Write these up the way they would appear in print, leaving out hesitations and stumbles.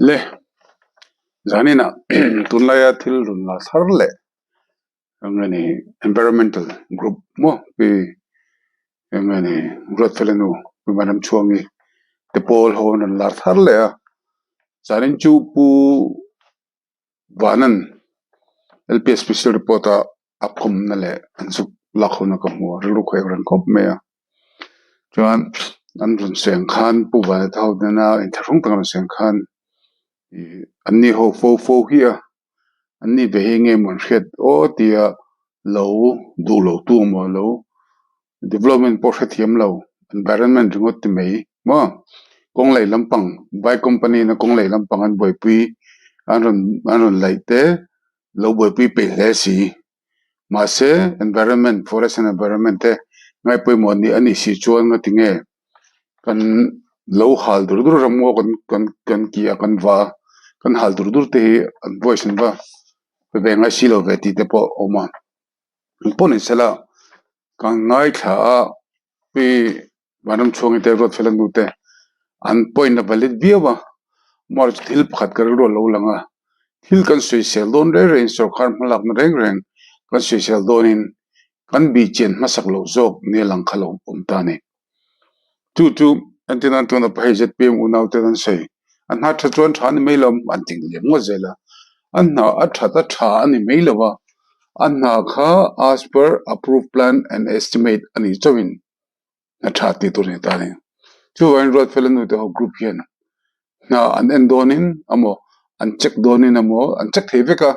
Le zaninah tunlaia thil rawn la thar leh eng nge ni environmental group maw pi eng nge ni Ruatfelanu pi Vanramchhuangi te pawl ho an rawn lar thar leh a zanin chu pu Vanan L_P_S special report a a phawmna leh an zuk lak hona ka hmu a rilru khawi ang reng khawp mai a chuan an rawn sawi ang khan Pu Vana te ho nena inthlahrung taka an rawn sawi ang khan ih an ni ho fo fo hi a an ni ve hi enge maw an hriat aw tia lo duh loh tu emaw lo development pawh hrethiam lo environment ringawt ti mai maw kawng lei lampang bike company na kawng lei lampang an buaipui an rawn an rawn laih te lo buaipui peih hle si mahse environment forest and environment te ngai pawimawh a nih si chuan nga tinge kan lo hal dur dur ram ngaw kan kan kan ki a kan va a kan hal dur dur te hi an voice an va pe ve ngai si lo ve tih te pawh a awm a engpawh ni sela kan ngaithla a pi Vanramchhuangi te Ruatfela nu te an point a valid viau a March thil pakhat ka rilru a lo lang a thil kan sawisel dawn reng rengin sorkar hmalakna reng reng kan sawisel dawnin kan bihchian hmasak loh zawk nia lang kha lo awm ta a ni. Chu chu entirnan chuan a pahei Z_P_M unau ten an sawi a hna tha chuan tha a ni mai lo an ti liam ngawt zel a a hna a that a tha a ni mai lo a a hna kha as per approved plan and estimate a nih chauhin hna tha tih tur a ni ta a ni. Chuvangin Ruatfela nu te ho group hian hna an en dawnin emaw an check dawnin emaw an check thei vek a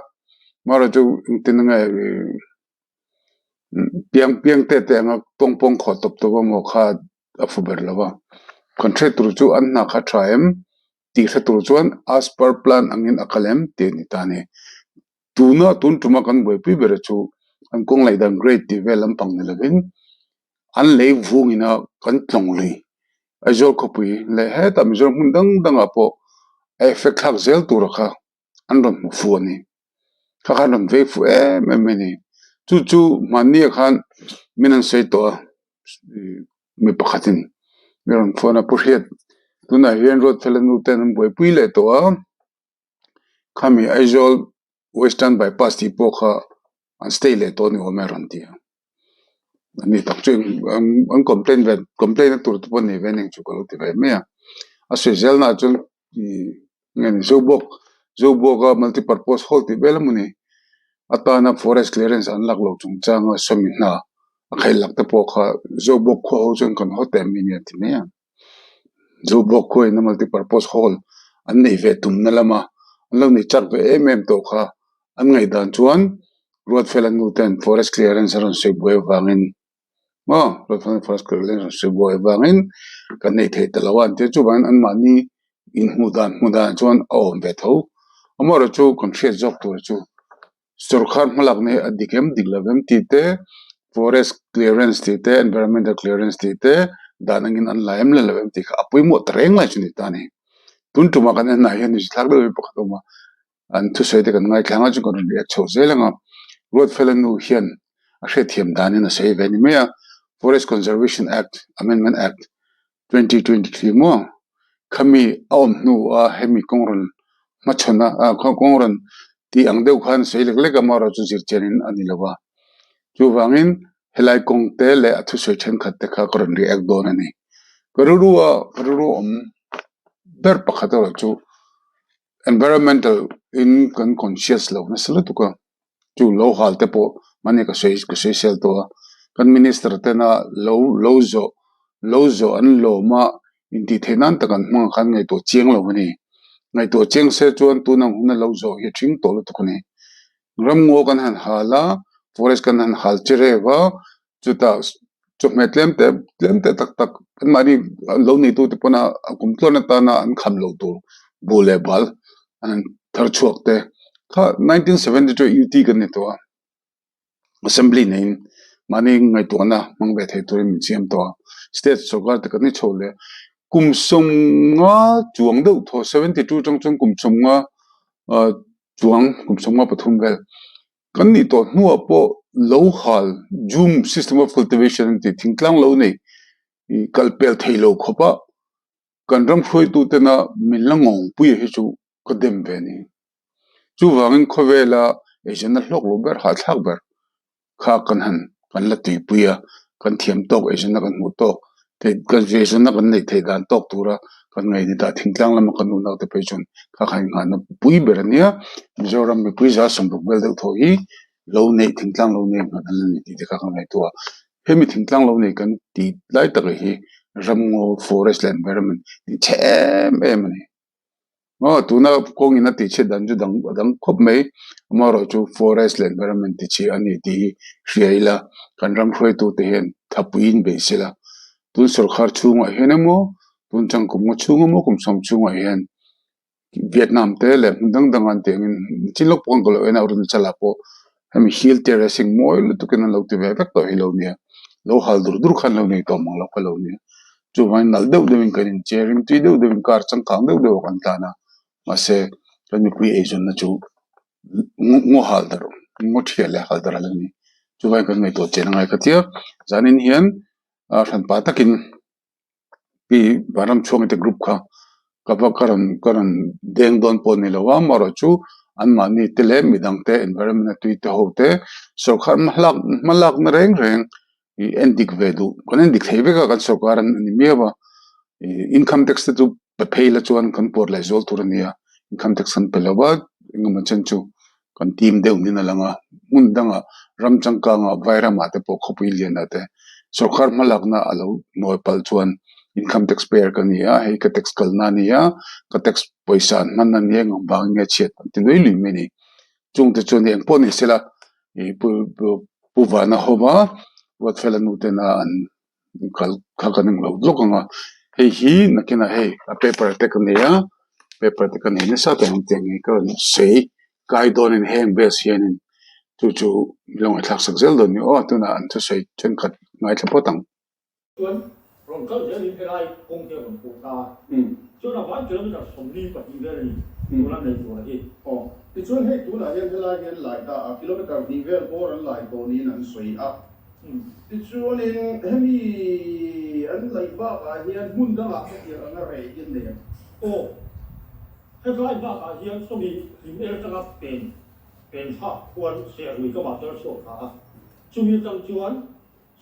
amaherawhchu chu engtin nge piang piang te te anga tawng pawng khawh tawp tawp emaw kha a fu ber lo va kan hriat tur chu an hna kha tha em tih hre tur chuan as per plan angin a kal em tih a ni ta a ni. Tuna tun tuma kan buaipui ber chu an kawng laih dan grade tih vel lampang ni lovin an lei vungin a kan tlawng lui Aizawl khawpui leh hetah Mizoram hmun dang dangah pawh a effect thlak zel tura kha an rawn hmu fu a ni. Kha khan rawn vei fu em em mai a ni. Chu chu hmanni ah khan min an sawi tawh a mi pakhatin mi rawn phone a Pu Hriat tunah hian Ruatfela nu ten an buaipui leh tawh a khami Aizawl Western Bypass tih pawh kha an stay leh tawh a ni awm e a rawn ti a. Ani tak chu an complaint ve complaint na tur te pawh nei ve ning chu ka lo ti ve mai a. A sawi zel naah chuan ih nge ni Zobawk Zobawk a multi purpose hall tih vel emaw ni atana forest clearance an lak loh chungchanga sawmi hna a khaih lak te pawh kha Zobawk khua ho chuan kan haw teh mai a ni a ti mai a. Zobawk khua in a multi purpose hall an neih ve tumna lama an lo neih chak ve em em tawh kha an ngaihdan chuan Ruatfela nu ten forest clearance a rawn sawi buai avangin maw Ruatfela forest clearance a rawn sawi buai avangin kan nei thei ta lo a an tia chuvangin anmahni inhmuh dan hmuh danah chuan a awm ve tho amaherawh chu kan hriat zawk tur chu sorkar hmalakna hi a dik em dik lo em tih te forest clearance tih te environmental clearance tih te dan angin an la em la lo em tih kha a pawimawh ta reng lai chu a ni ta a ni tun tumah kan en ah hian thlak deuh hi pakhat a awm a. An thusawi te kan ngaithla ang a chu kan rawn react chho zel ang a Ruatfela nu hian a hriatthiam danin a sawi ve a ni mai a Forest Conservation Act Amendment Act 2023 maw khami a awm hnu a hemi kawng rawn hmachhawn a ah kawng rawn tih ang deuh khan sawi lek lek a amaherawh chu zirchianin a ni lo a chuvangin helai kawng te leh a thusawi thenkhat te kha ka rawn react dawn a ni ka rilru a ka rilru awm ber pakhat erawh chu. Environmental in kan conscious lo nasa lutuk a chu lo hal te pawh mahni ka sawi ka sawi sel tawh a kan minister tena lo lo zawh lo zawh an lawm a intih theih nan tak an hmang khan ngaihtuah chiang lo a ni ngaihtuah chiang se chuan tun ang huna lo zawh hi a thing tawh lutuk a ni ramngaw kan han hal a forest kan han hal che reuh a. Chutah chawhmeh tlem te tlem te tak tak anmahni lo neitu te pawn a kum tluan atana an kham loh tur bu leh bal an thar chhuak te kha 1972 UT kan ni tawh a assembly neiin mahni ngaihtuahna hmang ve thei turin min siam tawh a state sorkar te kan ni chho leh kum sawmnga chuang deuh thaw 72 atang chuan kum sawmnga ah chuang kum 53 vel. Kan nih tawh hnuah pawh lo hal Jhum system of cultivation an tih thingtlang lo nei ih kal pel thei lo khawp a kan ram hruaitu tena min la ngawng pui hi chu. Ka dem ve ni. Chuvangin khawvela eizawnna hlawk lo ber, hahthlak ber kha kan han kan la tuipui a, kan thiam tawk eizawnna kan hmuh tawk theih kan eizawnna kan neih theih dan tawk tura kan ngaih ni ta. Thingtlang lama kan unau te phei chuan kha kha inngahna pui ber a nia. Mizoram mipui za 60 vel deuh thaw hi lo neih thingtlang lo nei nghat an la ni tih te kha ka ngaihtuah a. Hemi thingtlang lo nei kan tih lai tak hi ramngaw forest leh environment tih chhe em em a ni. Aw tuna kawngin a tihchhiat dan chu dang a dang khawp mai amaherawhchu forest leh environment ti chhia a ni tih hi hria ila kan ram hruaitute hian thapuiin beih sela tun sawrkar chhungah hian emaw tun changkum ngaw chhung emaw kum sawm chhungah hian Vietnam te leh hmun dang dang an tih angin chin lawk pawh an kal loh en a Arunachal ah pawh hemi hill terracing mawi lutuk in an lo ti ve vek tawh hi lo nia lo hal dur dur khan lo nei tawh mang lo kha lo nia. Chuvangin nalh deuh deuhin kan incher in tui deuh deuhin car changkang deuh deuh ah kan tlan a, mahse kan mipui eizawnna chu ngaw hal darh ngaw thiah leh hal darh a la ni. Chuvangin kan ngaihtuah chian angai ka tia, zanin hian hranpa takin pi Vanramchhuangi te group kha ka va ka rawn ka rawn deng dawn pawh a ni lo a, amaherawhchu anmahni te leh midang te environment a tui te ho te sawrkar hmalak hmalakna reng reng ih en dik ve duh kan en dik thei vek a kan sawrkar an ni miau a ih income tax te chu pe phei la chuan kan puar leh zual tur a ni a income tax kan pe lo va engemaw chen chu kan team deuh niin a lang a hmun dangah ram changkangah vairamah te pawh khawpui lianah te sawrkar hmalakna a lo nawi palh chuan income tax payer ka ni a hei ka tax kalna a ni a ka tax pawisa an hman a ni a engvang vangin nge chhiat an ti lui lui mai a ni chungte chuan engpawh ni sela ih pu pu vana hova Ruatfela nu tena an kal kha kan englo lawk ang a hei hi nakinah hei a paper te ka nei a paper te ka nei nasa tawh ang tih ang hi ka rawn sawi kai dawnin heng base hianin chu chu min lo ngaihthlak sak zel dawn ni aw tunah an thusawi thenkhat ngaithla phawt ang. Chuan rawn kal zelin helai kawng hi a rawn pawh ta a, chuan a vai kilometer 42 vel a ni tuna nei tur a hi. Aw, tichuan hei tunah hian helai hi an lai ta a, kilometer hnih vel bawr an lai tawh niin an sawi a. Tichuanin hemi an laih bakah hian hmun dangah hetiang anga rei hi an nei ang. Aw, helai bakah hian sawmi hlim el atanga pen pen thlak khuan serui ka vah chuan a chhuak thla a, chumi atang chuan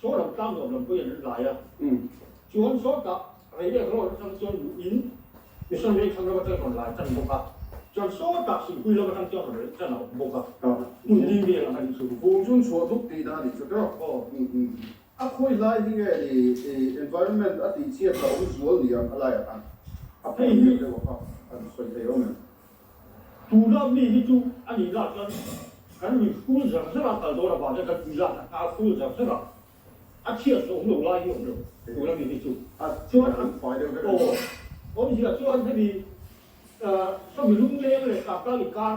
Saw lam tlang nuam lam pawhin an lai a, chuan sawtah Reiek Road atang chuan luhin Mission Vengthlang lam atang rawn lai tan bawk a, chuan sawtah Sihpui lam atang chuan rawn reh tan a awm bawk a, hmun li vel ang a nih chu. Vung chun chhuah dup tih dan a nih chu tawk. A khawi lai hi nge ni environment a tih chhiat a awm zual ni ang a laiah khan a Hei hi deuh a kha an sawi thei awm em? Tuna mi hi chu a nih lah chuan kan lui ful zar zar a kal dawn avang hian kan tui lak a hnar ful zar zar a, a chhiat zawh awm lo lai hi awm lo tuna mi hi chu. Chuan aw awmzia chuan hemi sawmi lungleng leh kaptlang inkar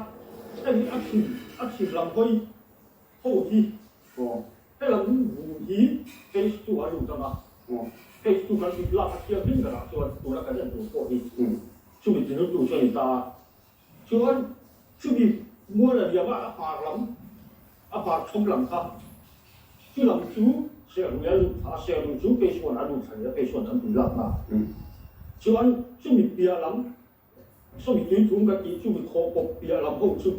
hemi a chhim a chhim lam hawi ho hi helam vun hi phase two a lut ang a, phase two kan tih lak a thianghlim berah chuan tuna kan en tur pawh hi Chumi tinutu chu a ni ta a, chuan chumi mual a liam a, a par lam, a par thawm lam kha, chu lam chu serhmui a lut thla a, serhmui chu phase one a lut thla leh a, phase one kan tui lak na. Chuan chumi piah lam, sawmi tui thum kan tih chumi khawh pawp piah lam ho chu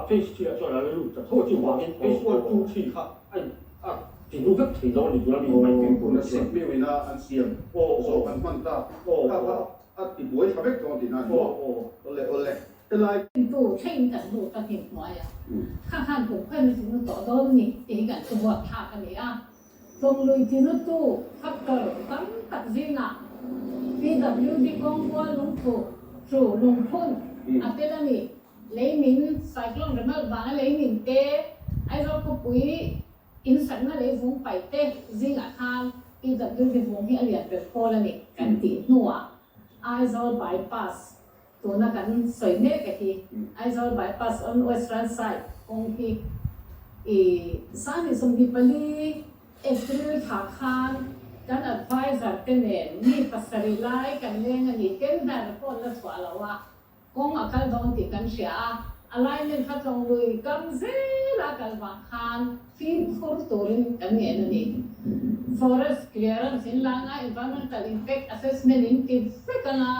phase 3 ah chuan a la lut ta tho a, chuvangin phase one, two, three kha a in a tinu vek thei lo a ni tuna mi mai fimkhur na chuan. Sikmiuina an siam zawh an hman ta kha kha a ti buai tha vek dawn tihna a ni maw? Awle awle helai. Tu thleng kan lut a hnim hnuai a, kha khan kum khawi mi tinu tawh dawn ni tih hi kan thu buat thlak a ni a. Tlawng lui tinutu factor tam tak zingah PWD kawngkual lungthu chu lungphun a tel a ni. Leimin, cyclone Remal vanga leimin te, Aizawl khawpui insakna leivung paih te zingah khan PWD vung hi a lian ber pawl a ni kan tih hnuah Aizawl bypass Tuna kan sawi mek a hi, Aizawl Bypass on Western side kawng hi i Sanghnih 24 April thla khan kan advisor te nen mi pasarih lai kan leng a ni, tender pawh la chhuah lo a, kawng a kal dawn tih kan hria a, alignment kha tlawng lui kam zel a kal vang khan fimkhur turin kan ngen a ni. Forest clearance in langa Environmental Impact Assessment in ti vek anga.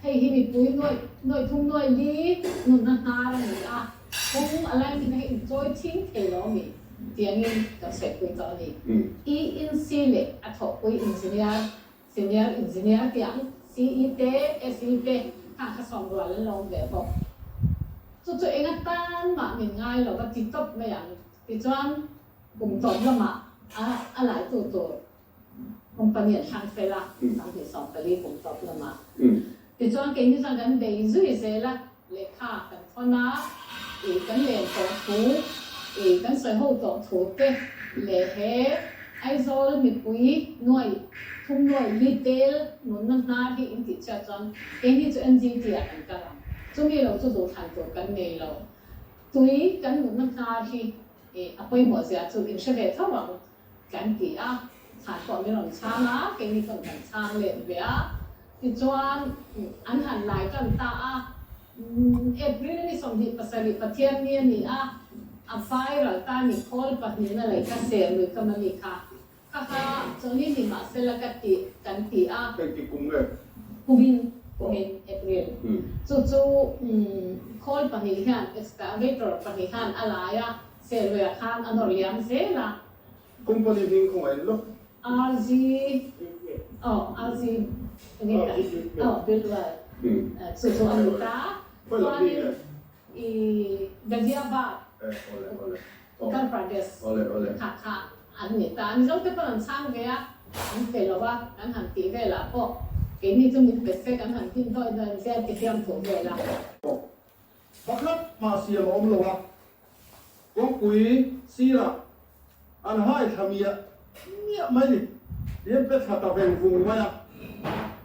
Hei hi mipui nuaih nuaih thum nuaih li nunna hnar a ni a, kawng a laimin a inchawi ching thei lo a mi tiangin kan sawi pui tawh a ni. ENC leh a thawhpui engineer, senior engineer tiang CE te, SE te khan kha sawm rual an lo awm ve bawk. Chu chu eng atan mah min ngai lo va ti tawp mai ang. Tichuan kum tawp lamah a a laitu tur Company an thlang fel a, 2014 kum tawp lamah. Tichuan keini chuan kan bei zui zel a, lehkha kan thawn a, ih kan len tawh thu, ih kan sawi ho tawh thu te leh he Aizawl mipui nuaih thum nuaih li tel nunna hnar hi in tih chhiat chuan keini chu NGT ah kan kal ang. Chumi lo chu duhthlan tur kan nei lo. Tui kan nunna hnar hi ih a pawimawh zia chu in hre ve tho ang. Kan ti a, chhan pawh min rawn chhang a, keini chuan kan chhang let ve a. Tichuan, an han lai tan ta a, April ni 27 Pathian ni a ni a, a viral ta ni khawl pahnihna lei ka ser lui ka mani kha. Kha kha chawlhni ni mahsela ka ti kan ti a. Engtik kum nge? Kumin, kumin April. Chu chu khawl pahnih hian excavator pahnih khan a lai a, Serluia khan a nawr liam zel a. Company hming khawngaih lawk. RG aw RG enge ka aw Buildwell chu chu a ni ta. Chuanin i Ghaziabad Uttar Pradesh kha kha an ni ta. Mizo te pawn an chhang ve a, an pe lo a, kan han tih velah pawh keini chu min pe se kan han tin dawi dawi zel ti fiam thuh vel a. Pakhat mah siam a awm lo a, kawngpui sirah an hai thla miah miah mai ni. Tihian pe thla ta veng vung mai a,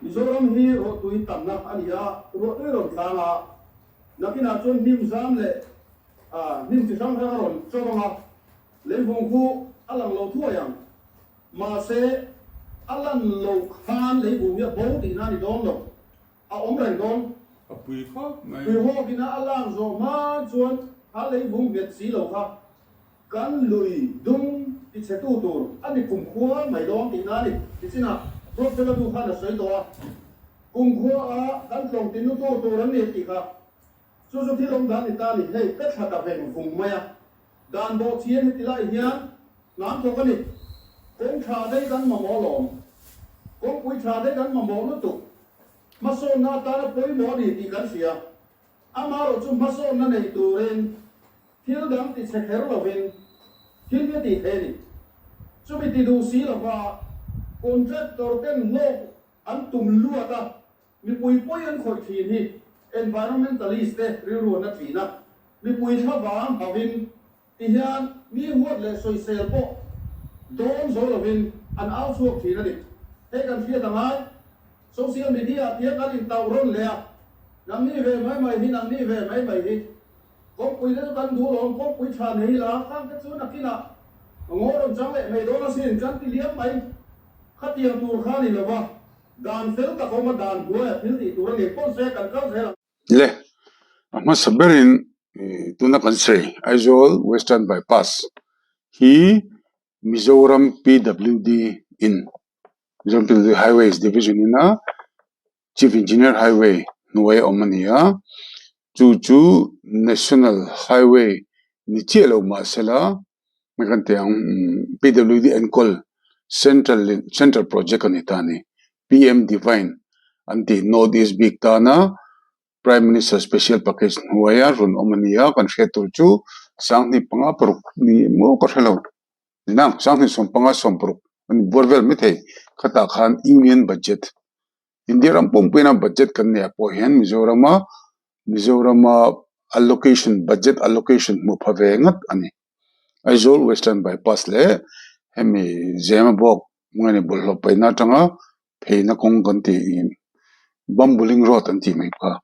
Mizoram hi ruahtui tamna a ni a, ruahtui rawn tlang a, nakinah chuan hnim zam leh hnim chi hrang hrang a rawn chawm ang a, leivung khu a lang lo thuai ang. Mahse, a lan loh khan leivung hi a bo tihna a ni dawn lo. A awm reng dawn. A pui khawp mai. Pui hawkina a lang zawh hma chuan a leivung nghet si lo kha kan lui dung tichhetu tur a ni kumkhua mai dawn tihna a ni. Tichinah Prophet-a nu khan a sawi tawh a, Kumkhua a kan tlawng tinutu tur an ni tih kha. Chu chu thil awm dan ni ta ni. Hei ka thla ta veng vung mai a. Dan bawh chian heti lai hian hnam thawk a ni. Kawng tha daih kan mamawh lawm. Kawngpui tha daih kan mamawh lutuk. Hmasawnna atana pawimawh a ni tih kan hria. Amaherawh chu hmasawnna nei turin thil dang ti chhe kher lovin thil hi a tih theih a ni. Chumi ti duh si lova contractor ten hlawk an tum luat a, Mipui pawi an khawih thin hi environmentalist te rilru an la thin a, mipui thlavang hauhin ti hian mi huat leh sawisel pawh dawn zo lovin an au chhuak thin a ni. Hei kan hriat a ngai, social media ah tiang kan intauh rawn leh a, nangni ve mai mai hi, nangni ve mai mai hi, kawngpui te chu kan duh lawm, kawngpui tha nei ila, khang te chu nakinah ngaw rawn chang leh mai dawn asin kan ti liam mai, khatiang tur kha a ni lova. Dan fel tak awm a, dan hnuaia thil tih tur a ni pawn se kan kal zel ang. Le, a hmasa berin tuna kan sawi Aizawl Western Bypass hi Mizoram PWD in Mizoram PWD Highways Division in a Chief Engineer Highway hnuai a awm a ni a, chu chu National Highway ni chiah lo mahsela Hei kan tih ang PWD enkawl Central Central Project a ni ta a ni. PM Divine an tih North East bik tana Prime Minister Special Package hnuaia rawn awm a ni a, kan hriat tur chu 2056 ni maw ka hre lo. Nang 2056 a ni buar vel maithei khatah khan Union Budget India ram pumpuina budget kan neih ah pawh hian Mizorama Mizorama allocation budget allocation hmuh pha ve ngat a ni. Aizawl Western Bypass leh hemi Zemabawk nge bawlhhlawh paihna atanga pheina kawng kan tih Bambuling Road an tih mai kha.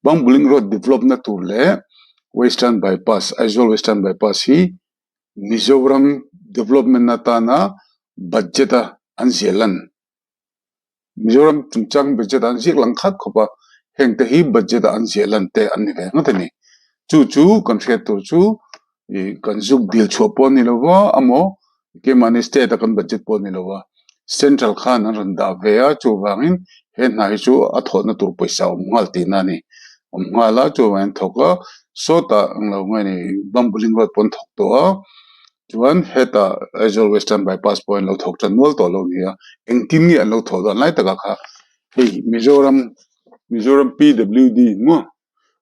Bambuling Road develop na tur leh Western Bypass Aizawl Western Bypass hi Mizoram development atana budget a an ziah lan. Mizoram chungchang budget ah an ziak lang khat khawp a, heng te hi budget ah an ziah lan te an ni ve ngawt a ni. Chu chu kan hriat tur chu ih kan zuk dil chhuah pawh a ni lo va amaw keimahni state a kan budget pawh a ni lo va, central khan an rawn dah ve a chuvangin. He hna hi chu a thawhna tur pawisa a awm nghal tihna a ni. Awm nghal a chuvangin an thawk a sawtah englo nge ni Bambuling road pawh an thawk tawh a chuan hetah Aizawl Western Bypass pawh an lo thawk tan nual tawh lo a ni a engtin nge an lo thawh dan lai takah kha hei Mizoram Mizoram P_W_D maw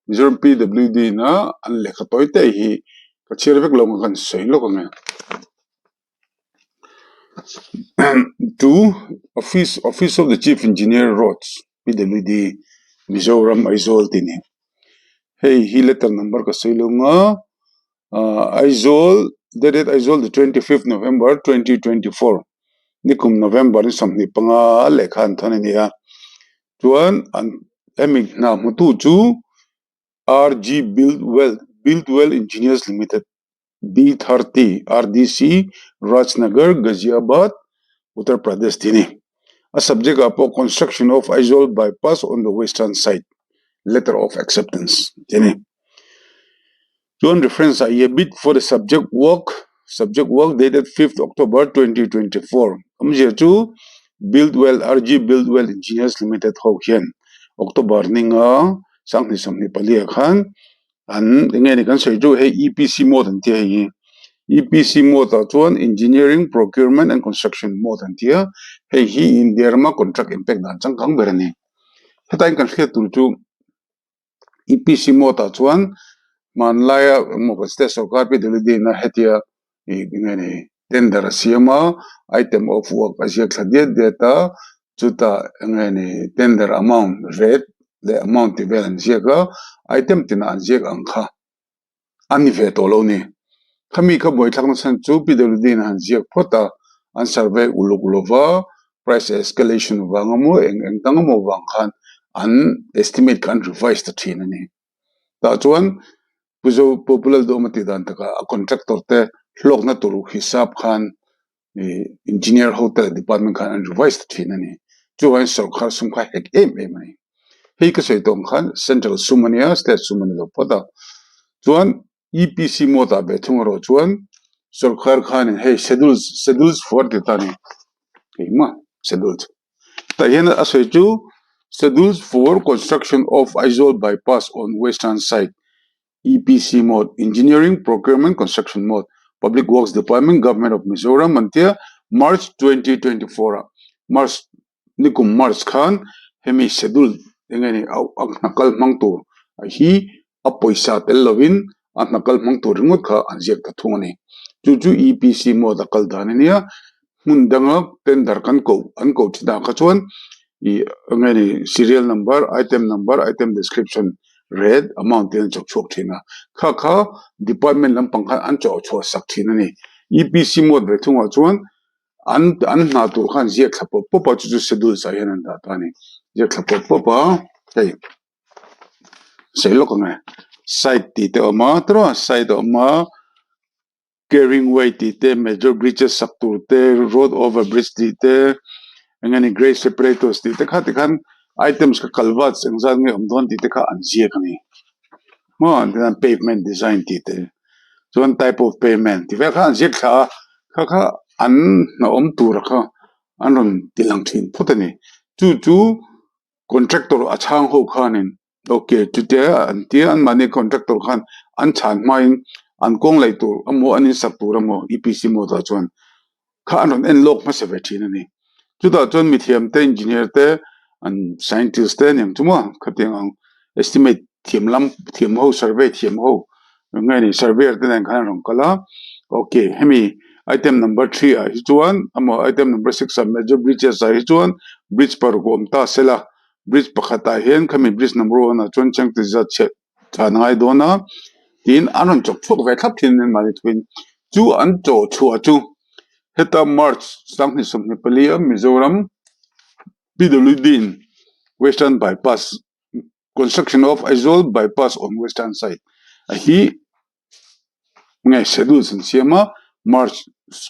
Mizoram P_W_D na an lehkha tawi te hi ka chhiar vek lo ang a kan sawi lawk ang e. To Office Office of the Chief Engineer Roads P_W_D Mizoram Aizawl tih a ni. Hei hi letter number ka sawi lo ang a ah Aizawl dated Aizawl the 25th November 2024 nikum November ni 25 lehkha an thawn a ni a chuan an hemi hna hmutu chu R_G Build Well Build Well Engineers Limited. B30 RDC Rajnagar Ghaziabad Uttar Pradesh tih a ni. A subject ah pawh construction of Aizawl bypass on the western side letter of acceptance tih a ni. Chuan reference ah ye bid for the subject work subject work dated 5th October 2024 awmzia chu Buildwell RG Buildwell Engineers Limited ho hian October ninga 2024 ah khan An eng nge ni kan sawi chu hei EPC mode an tia hei hi EPC mode ah chuan engineering procurement and construction mode an tia hei hi India rama contract in pek dan changkang ber a ni hetain kan hriat tur chu EPC mode ah chuan hmanlaia engmaw kan state sorkar PWD in a hetia ih eng nge ni tender a siam a item of work a ziak thla diat diat a chutah eng nge ni tender amount rate leh amount tih vel an ziak a item tinah an ziak ang kha a ni ve tawh lo a ni khami kha buaithlak na chhan chu P_W_D in an ziak phawt a an survey uluk lova price escalation vang emaw eng eng dang emaw vang khan an estimate kha an revise ta thin a ni tah chuan. Mizo popular dawm a tih dan takah a contractor te hlawkna tur hisap khan ih engineer ho te leh department khan an revise ta thin a ni. Chuvangin sorkar sum kha hek em em a ni. Hei ka sawi tawh ang khan central sum a nia state sum a ni lo phawt a. Chuan EPC mode ah ve thung erawh chuan sorkar khanin hei schedules schedules for ti ta a ni. Engmah schedules tah hian a sawi chu schedules for construction of Aizawl bypass on western side EPC mode engineering procurement construction mode public works department government of Mizoram an tia March 2024 ah March nikum March khan hemi schedule eng nge ni a hna kal hmang tur hi a pawisa tel lovin a hna kal hmang tur ringawt kha an ziak ta thung a ni. Chu chu EPC mode a kal dan a nia, hmun danga tender kan koh an koh thin ah kha chuan ih eng nge ni serial number, item number, item description rate, amount te an chawk chhuak thin a, kha kha department lampang khan an chawh chhuah sak thin a ni. EPC mode ve thungah chuan an an hna tur khan ziak thla pawp pawp a chu chu schedules ah hian an dah ta a ni. Ziak thla pawp pawp a hei. Sawi lawk ang e site tih te a awm a tiraw site a awm a carrying way tih te major bridges sak tur te road over bridge tih te eng nge ni grade separators tih te kha tikhan items kha culverts engzat nge awm dawn tih te kha an ziak a ni maw tichuan pavement design tih te chuan type of pavement tih vel kha an ziak thla a kha kha an hnawm tur kha an rawn ti lang thin phawt a ni chu chu. Contractor a chhang ho khanin ok chutia an tia anmahni contractor khan an chhan hmain an kawng lei tur emaw an insak tur emaw EPC mode ah chuan kha an rawn en lawk hmasa ve thin a ni. Chutah chuan mithiam te engineer te an scientist te aniang chu maw khatiang ang estimate thiam lam thiam ho survey thiam ho Eng nge ni surveyor te nen khan an rawn kal a ok hemi item number 3 ah hi chuan emaw item number 6 ah major bridges ah hi chuan bridge paruk a awm ta sela bridge pakhat ah hian khami bridge number 1 ah chuan chengte zat chhiat chhan a ngai dawn a tiin an rawn chawk chhuak ve thlap thin an mahni thuin chu an chawh chhuah chu heta March 2024 a Mizoram PWD in Western Bypass Construction of Aizawl bypass on western side a hi nge schedules an siam a March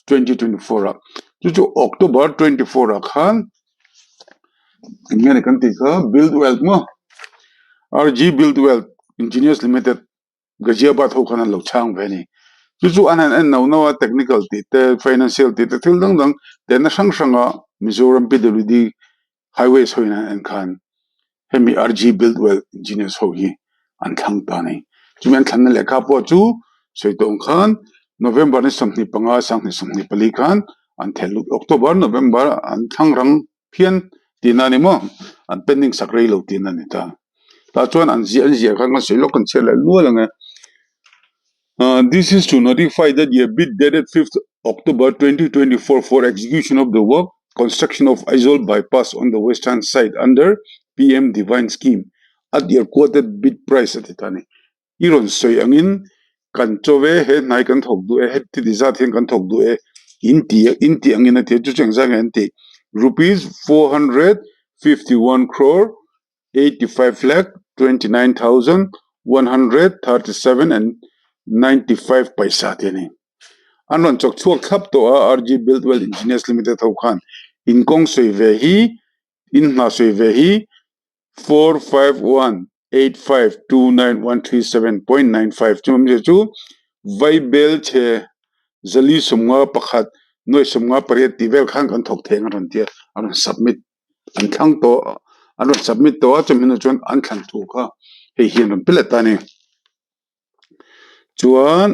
2024 ah chu chu October 24 ah khan eng nge ni kan tih kha build wealth maw RG build wealth engineers limited Ghaziabad ho khan an lo chhang ve a ni chu chu an han en no no a technical tih te financial tih te thil dang dang tehna hrang hrang a Mizoram PWD. Highways ho in an en khan hemi RG Buildwell Engineers ho hi an thlang ta a ni. Chumi an thlanna lehkha pawh chu sawi tawh ang khan November ni 25 2024 khan an thel lut October November an thlang rang phian tihna a ni maw an pending sak rei lo tihna a ni ta. Tah chuan an ziah an ziah khan kan sawi lawk kan chhiar leh nual ang e. This is to notify that your bid dated 5th October 2024 for execution of the work construction of Aizawl bypass on the western side under PM Divine scheme at your quoted bid price a ti ta a ni. I rawn sawi angin kan chaw e, he hnai kan thawk duh e, heti ti zat hian kan thawk duh e in ti in tih angin a ti a, chu chu engzah nge an tih? Rupees 451 crore 85 lakh 29,137 and 95 paisa te a ni. An rawn chawk chhuak thlap tawh a, RG Buildwell Engineers Limited ho khan in kawng sawi ve hi, in hna sawi ve hi 4518529137.95 chu awmzia chu Vaibel chhe zali sawmnga pakhat nuai sawmnga pariat tih vel khan kan thawk thei ang a rawn ti a, a rawn submit. An thlang tawh an rawn submit tawh a chumi hnu chuan an thlan thu kha hei hi an rawn pe let ta a ni. Chuan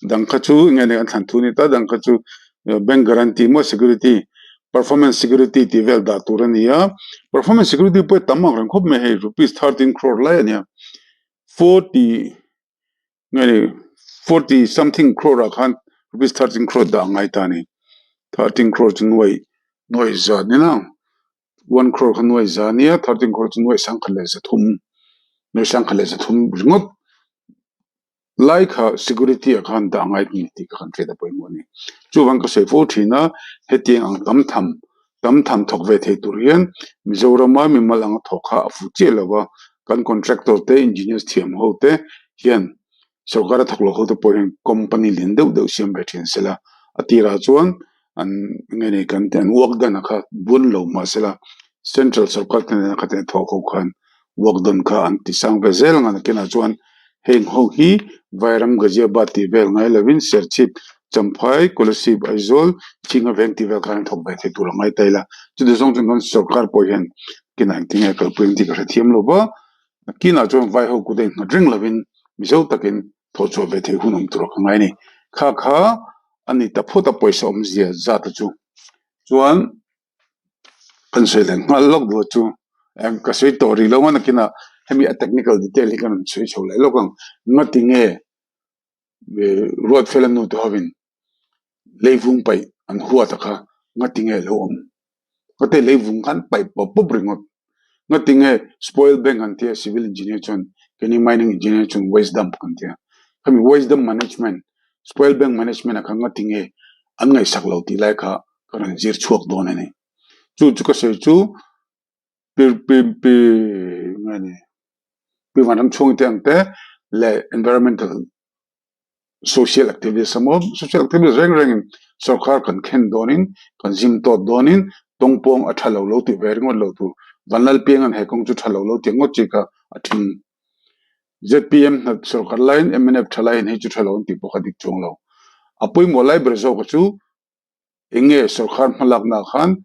dang kha chu eng nge ni an thlan thu a ni ta dang kha chu bank guarantee maw security performance security tih vel dah tur a ni a performance security pawh hi tam ang reng khawp mai hei rupees 13 crore lai a nia 40 nge ni 40 something crore ah khan rupees 13 crore dah a ngai ta a ni 13 crore chu nuai nuai za ni na 1 crore kha nuai za nia 13 crore chu nuai sangkhat leh zathum nuai sangkhat leh zathum ringawt lai kha security ah khan dah a ngai ni tih kha kan hriat a pawimawh a ni chuvang ka sawi fo thin a hetiang ang tam tham tam tham thawk ve thei tur hian Mizorama mimal anga thawk kha a fuh chiah lo va, kan contractor te engineers thiam ho te hian sorkar a thawk lo ho te pawh hian company lian deuh deuh siam ve thin se la, a tirah chuan an nge ni kan tih an work done a kha bun lo mahsela central sorkar te nena khatin a thawk ho khan work done kha an ti sang ve zel ang a nakinah chuan heng ho hi Vairam Ghaziabad tih vel ngai lovin Serchhip, Champhai, Kolasib, Aizawl, Chhinga veng tih vel khan an thawk ve thei tur a ngai ta ila. Chuti zawng chuan kan sorkar pawh hian kinah engtin nge kalpui ang tih ka hrethiam lo va, kinah chuan vai ho kut a innghat reng lovin Mizo takin thawhchhuah ve theih hun awm tur a ka ngai a ni. Kha kha a ni ta phawt a pawisa awmzia zat a chu. Chuan. Kan sawi leh nghal lawk duh chu eng ka sawi tawh rih lo a nakinah hemi a technical detail hi ka rawn sawi chho leh lawk ang ngati nge Ruatfela nu te hovin leivung paih an huat a kha ngati nge lo awm ngati leivung khan paih pawp pawp ringawt ngati nge spoil bank an tia civil engineer chuan keini mining engineer chuan waste dump kan tia khami waste dump management spoil bank management ah khan ngati nge an ngaihsak lo tih lai kha. Ka rawn zir chhuak dawn a ni. Chu chu ka sawi chu pi pi pi nge ni pi vanram chhung te ang te leh environmental social activist emaw social activist reng rengin sorkar kan khen dawnin kan zim tawt dawnin tawngpawng a tha lo lo tih ve ringawt lo tur Vanlalpianga'n he kawng chu tha lo lo tih ngawt chi kha a thing. ZPM hna sorkar laiin mnf tha laiin hei chu tha lo an tih pawh kha dik chuang lo. A pawimawh lai ber zawk chu Eng nge sorkar hmalakna khan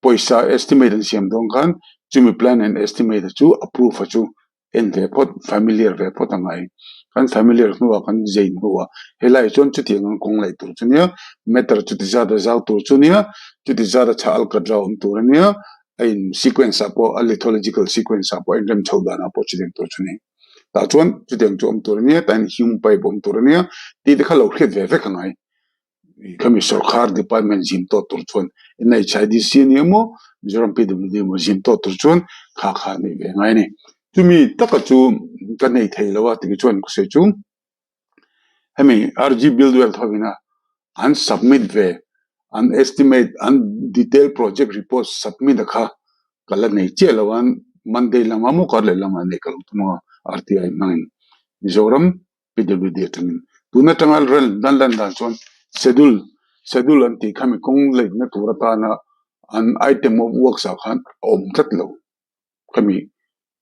pawisa estimate an siam dawn khan chumi plan and estimate a chu approve a chu en ve phawt familiar ve phawt a ngai. Kan familiar hnuah kan zei hnuah helaiah chuan chutiang ang kawng laih tur chu nia meter chuti zat a zau tur chu nia chuti zat a chhah alkatra awm tur a nia a in sequence ah pawh a lithological sequence ah pawh a inrem chho danah pawh chutiang tur chu a ni. Tah chuan chutiang chu awm tur a nia tah hian hume pipe awm tur a nia tih te kha lo hriat ve vek a ngai. Khami sorkar department zim tawh tur chuan NHIDC a ni emaw Mizoram PWD emaw zim tawh tur chuan kha kha a neih ve ngai a ni. Chumi taka chu ka nei thei lo a tih chuan ka sawi chu hemi RG Buildwell thovina an submit ve an estimate an detail project report submit a kha ka la nei chiah lo a Monday lamah maw kar leh lamah nei ka lo tum a RTI hmangin Mizoram PWD atangin tun atanga rel dan lan dan chuan schedule schedule an tih khami kawng leihna tur atana an item of works ah khan a awm tlat lo khami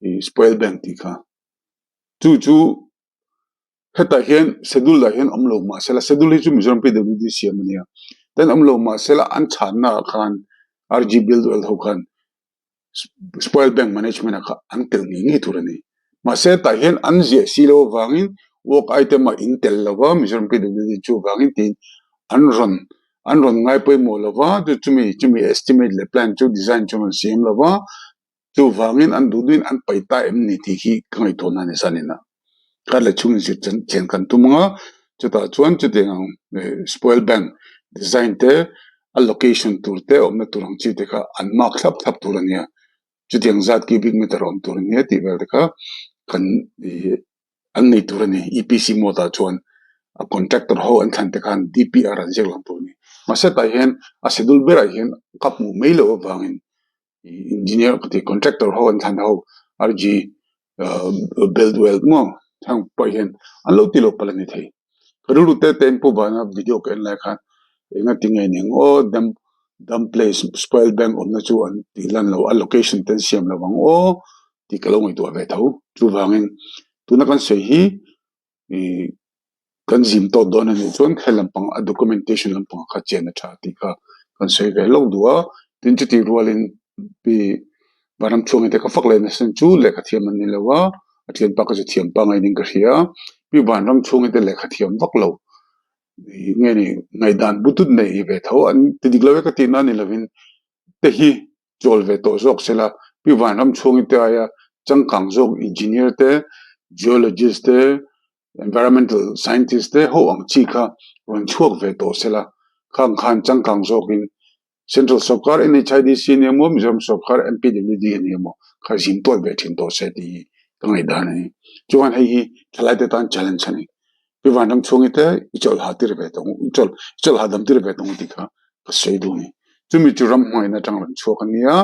ih spoil bank tih kha chu chu hetah hian schedule ah hian awm lo mahsela schedule hi chu Mizoram PWD siam ania ten awm lo mahsela an chhanna ah khan RG build oil ho khan. Spoil Bank Management ah kha an tel ngei ngei tur a ni. Mahse tah hian an ziah si lo avangin work item ah in tel lo va, Mizoram PWD chuvangin tiin an rawn an rawn ngai pawimawh lo va, chu chumi chumi estimate leh plan chu design chu an rawn siam lo va, chuvangin an duh duhin an paih ta em ni tih hi ka ngaihtuahna a ni zanin a. Kar leh chhung inzir chan thian kan tum ang a, chutah chuan chutiang ang spoil bank design te a location tur te awmna tur ang chi te kha an mark thlap thlap tur a nia. Chutiang zat cubic meter awm tur a nia tih vel te kha kan ih an nei tur a ni. EPC mode ah chuan a contractor ho an thlan te khan DPR an ziak lang tur a ni. Mahse tah hian a schedule berah hian ka hmuh mai loh avangin engineer ka tih contractor ho an thlan ho RG build well maw heng pawh hian an lo ti lo palh a ni thei. Ka rilru te te in pu vana video ka en lai khan enga ti nge ni ang aw dam dam place spoil bank awmna chu an tih lan loh a location te an siam lo ang aw tih ka lo ngaihtuah ve tho. Chuvangin tuna kan sawi hi ih kan zim tawt dawn a nih chuan he lampang a documentation lampang kha chian a tha tih kha kan sawi ve hlauh duh a, tin chutih rualin ih Vanram chhungin te ka fak leh nasa chu lehkha thiam an ni lo a, a thianpa ka chu thiam pangngai ning ka hria, mi Vanram chhungin te lehkha thiam vak lo ih nge ni ngaihdan butut nei ve tho an ti dik lo e ka tihna ni lovin te hi chawl ve tawh zawk se la, pi Vanram chhungin te aia changkang zawk engineer te, geologist te, environmental scientist te ho ang chi kha rawn chhuak ve tawh se la, khang khan changkang zawkin Central sawrkar NHIDC a nia maw, Mizoram sawrkar MPWD a nia maw kha zin tuat ve thin tawh se tih hi ka ngaihdan a ni. Chuan hei hi thalai te tan challenge a ni. Pi Vanram chhungi te i chawlh ha tir ve tawh i chawlh i chawlh hahdam tir ve tawh tih kha ka sawi duh a ni. Chumi chu ram hmangaihna atang rawn chhuak a nia,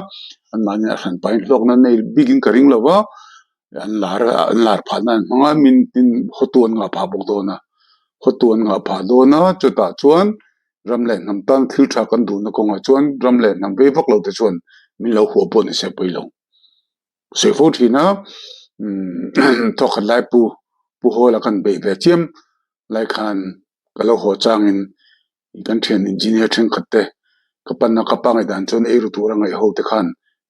anmahni a hran pahin hlawkna nei bikin ka ring lo va, an lar an lar phahna an hmang a, min tin hawtu an ngah phah bawk dawn a, hawtu an ngah phah dawn a, chutah chuan ram leh hnam tan thil tha kan duhna kawngah chuan ram leh hnam vei vak lo te chuan min lo huah pawh ni se pawi lo. Sawi fo thin a, umm thawkhat lai pu pu Hawla kan beih ve chiam lai khan ka lo haw changin kan thian engineer thenkhat te ka panna ka pa ngaihdan chuan ei ru tura ngaih ho te khan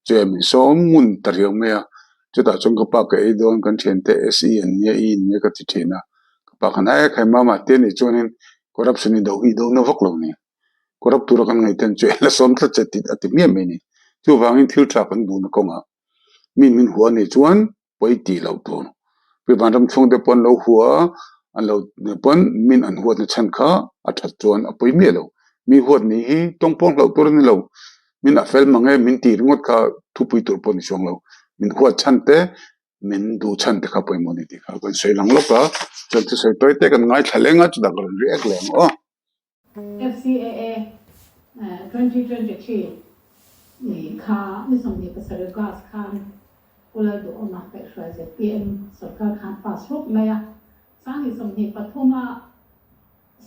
chuan min sawm ngun ta riau mai a, chutah chuan ka pa ka ei dawn kan thian te SE an nia E an nia ka ti thin a, ka pa khan e khai mama te nih chuanin corruption i do hi i do na vak lo ni, corrupt tura kan ngaih ten chu en la sawm tlat che tih a ti hmiah mai ni, chuvangin thil tha kan duhna kawngah mi min hua nih chuan pawi tih loh tur. Pi Vanram chhung te pawh an lo hua a, an lo pawn min an huatna chhan kha a that chuan a pawi miah lo. Mi huat nih hi tawngpawng hlauh tur a ni lo. Min a fel mang e min tih ringawt kha thupui tur pawh a ni chuang lo. Min huat chhan te, min duh chhan te kha pawimawh a ni tih kha kan sawi lang lawk a. Chuan thusawi tawi te kan ngaithla leng a, chutah ka rawn react leh ang aw. FCAA 2023 kha ni 27 August khan Pu Lalduhawma kaihhruai zpm sorkar khan pass rup mai a, 2023 a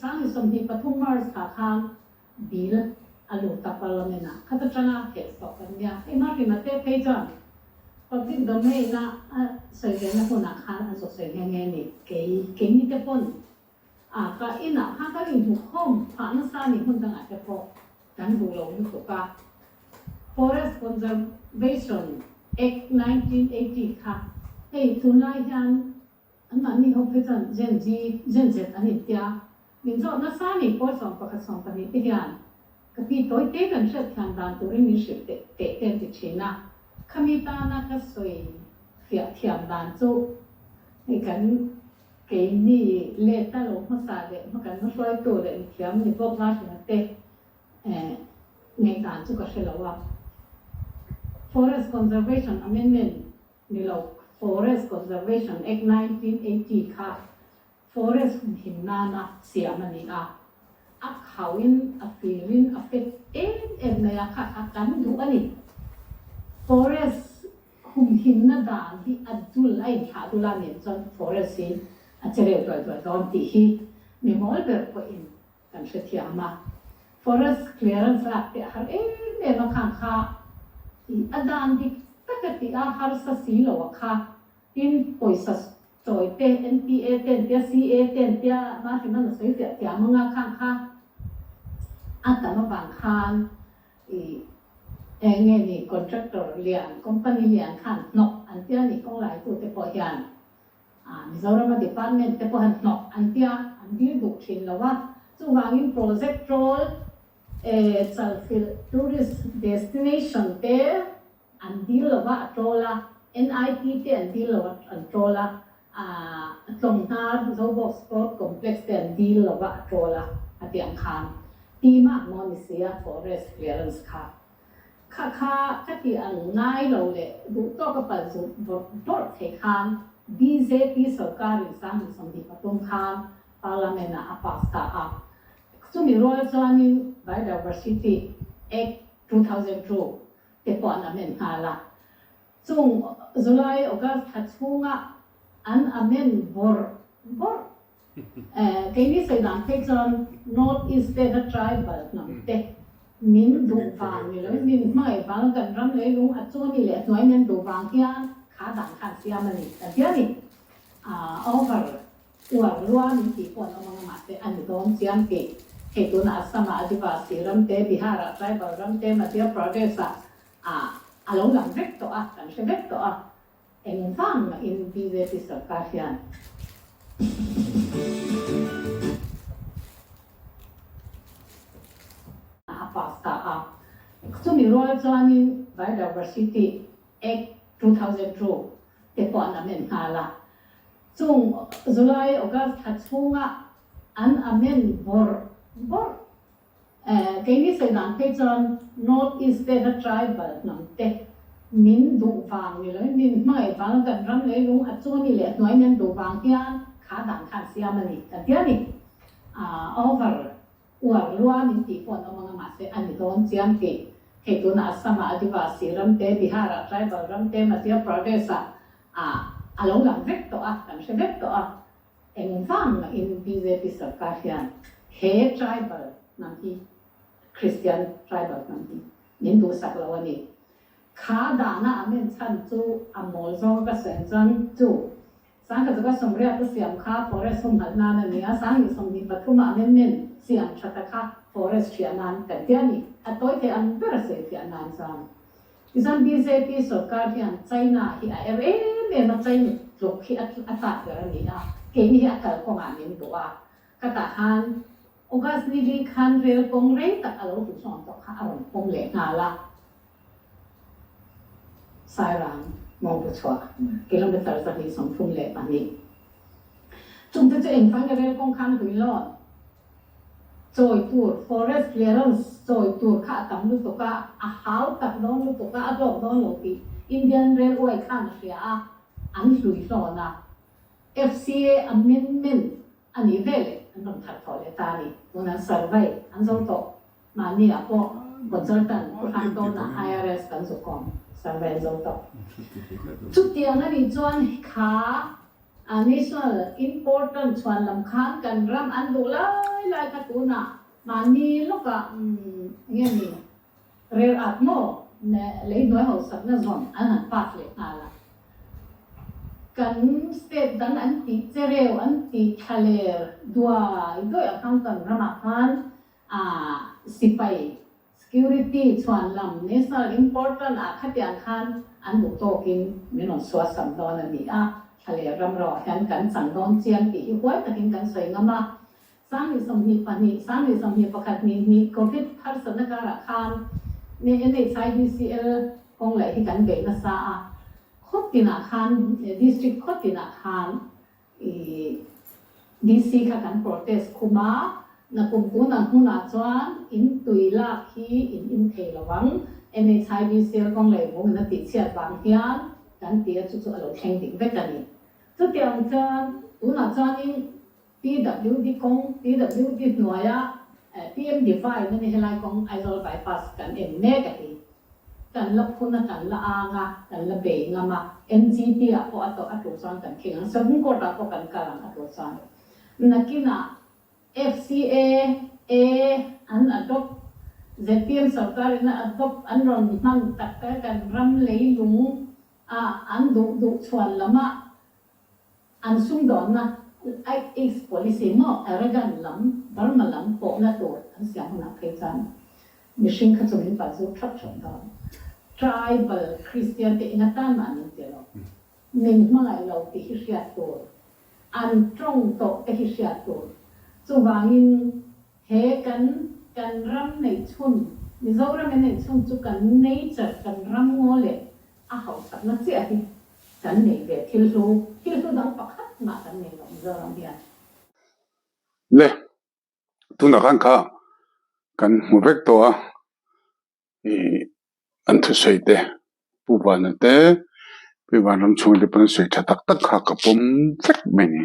2023 March thla khan bill a lut a Parliament ah khat atanga khel chhuah kan nia. Hei Martin a te phei chuan public domain a a sawi ve na hunah khan a zawk sawi nghe nghe a ni. Kei keini te pawn A ka inah khan kan inhmukhawm phah nasa a ni hmun dangah te pawh kan duh lo lutuk a. Forest Conservation Act 1980 kha hei tunlai hian anmahni ho phei chuan Gen Z, Gen Z an intia min zawh nasa a ni pawl 11 12 te hian ka pi tawi te kan hriat thiam dan turin min hrilh teh teh te an ti thin a. Khami tana ka sawi fiah thiam dan chu hei kan Keini let a lo hmasa leh hma kan hmahruaitu leh mithiam ni bawk Martin-a te ngaihdan chu ka hre lo a. Forest Conservation Amendment ni lo Forest Conservation Act 1980 kha forest humhim nana siam a ni a. A khauhin a firin a fet em em mai a, kha kha kan duh a ni. Forest Humhimna dan hi a dul a inthlah dul a nen chuan forest hi a che reuh tuai tuai dawn tih hi mi mawl ber pawhin kan hrethiam a. Forest clearance lak te a har em em a khang kha i a dan dik tak a tih a harsa si lo a kha tin pawisa chawi te NPA te an tia CA te an tia mahriman a sawi fiah thiam anga khang kha a tam avang khan i. Eng nge ni contractor lian, company lian khan hnawk an tia ni kawng laitute pawh hian Mizorama department te pawh hian hnawk an tia an dil duh thin lo a, chuvangin project roll chalfilh tourist destination te an dil lo va a ṭawl a, NIT te an dil lo a an ṭawl a, Tlawng-hnar Zobawk Sport Complex te an dil lo va a ṭawl a, a tih ang khan team ah maw ni sia forest clearance kha kha kha ka tih ang ngai lo leh duh tawk a pal zut bawrh bawrh thei khan bjp sorkarin 2023 khan Parliament ah a pass ta a, chumi rual chuanin Biodiversity Act 2002 te pawh an amend nghal a. Chung July, August thla chhunga an amend bawrh bawrh keini sawi dan phei chuan North East state a tribal hnam te min duh vang ni loin min hmangaih vang kan ram leilung a chu ani leh hnuai min duh vang hian kha dan khan siam a ni kan ti a ni. Over Uar lua min tih pawh an awm ang a, mahse a ni dawn chiang tih hei tunah Assam-ah Adivasi ram te, Bihar-ah tribal ram te, Madhya Pradesh-ah a lo lang vek tawh a, kan hre vek tawh a, engvang mahin bjp sarkar hian a pass ta a, chumi rual chuanin Biodiversity Act 2002 te pawh an amend nghal a. Chung July, August thla chhunga an amend bawrh bawrh keini sawi dan phei chuan North East state a tribal hnam te min duh vang ni loin min hmangaih vang kan ram leilung a chu ani leh hnuai min duh vang hian kha dan khan siam a ni kan ti a ni. Over uar lua min tih pawh an awm ang a mahse a ni dawn chiang tih hei tunah Assam-ah Adivasi ram te, Bihar-ah tribal ram te, Madhya Pradesh-ah A lo lang vek tawh a, kan hre vek tawh a, engvang mahin bjp sarkar hian he tribal hnam hi, Christian tribal hnam hi min duhsak lo a ni. Kha dahna a men chhan chu a mawl zawng ka sawi chuan chu Sangkhazuka sawmriat a siam kha forest humhalh nan a ni a, 2023 a amendment siam tha ta kha forest thiah nan kan ti a ni. A tawi thei ang ber a sawi fiah nan chuan. Tichuan bjp sorkar hian China hi a er em em a, China tluk hi a tlak ber a ni a, keini hi a kalkawngah min duh a, ka tah khan August ni li khan rel kawng rei tak a lo hluhsawn tawh kha a rawn pawm leh nghal a, Sairang Mawngpu chhuah kilometre 232. Chungte chu engvanga rel kawng khan hlui lawn? Chawi tur, forest clearance chawi tur kha a tam lutuk a, a hau tak dawn lutuk a, a hlawk dawn lo tih Indian Railway khan a hria a, an hlui hlawn a. FCA amendment a nih veleh an rawn thar thawh leh ta a ni. Tunah survey an zo tawh. Mahni ah pawh consultant pu hlan dawn ah IRS kan zuk awm survey an zo tawh. Chutiang a nih chuan kha national important chhuan lam khan kan ram an duh lai lai kha tunah mahni lawkah enge ni rel at maw lei hnuai hausakna zawn an han pass leh nghal a. Kan state dang an tih chereu an tih thlaler duai duai ang khan kan ramah khan A sipai security chhuan lam national important ah khatiang khan an duh tawkin min rawn suasam dawn a ni a, thla leh ram rawh hian kan chang dawn chiang tih hi huai takin kan sawi ngam a. 2022, 2021 ni hnih Covid harsatna karah khan NHIDCL kawng laih hi kan beih nasa a, khaw tinah khan district khaw tinah khan I DC kha kan protest khum a, nakum tunah hmunah chuan in tui lak hi in in thei lo ang, NHIV sial kawng lei vung in a tih chhiat vang hian kan ti a chu chu a lo thleng dik vek a ni. Chutiang chuan tunah chuanin PWD kawng, PWD hnuaia PM Divine a ni helai kawng Aizawl bypass kan en mek a hi. Kan la phun a, kan la ang a, kan la bei ngam a, NGT ah pawh a tawh a tul chuan kan khing ang, Supreme Court ah pawh kan kal ang a tul chuan. Nakinah FCA A an adopt, zpm sorkar in a adopt an rawn hman tak tak kan ram leilung ah an duh duh chhuan lam ah An sumdawnna Act Policy maw Arakan lam, Burma lam pawhna tur an siam hunah phei chuan mihring kha chu min palh zut thap thap dawn. Tribal Kristian te eng atan mah min ti lo. Min hmangaih lo tih hi hriat tur. An tawng tawh te hi hriat tur. Chuvangin he kan kan ram neih chhun, Mizoram in neih chhun chu kan nature, kan ram ngaw leh a hausakna chiah hi kan nei ve thil hlu, thil hlu dang pakhat mah kan nei lo Mizoram hian. Le, tunah khan kha kan hmu vek tawh a, ih an thusawi te Pu Vana te Pi Vanramchhunga te pawn an sawi tha tak tak kha ka pawm vek mai a ni.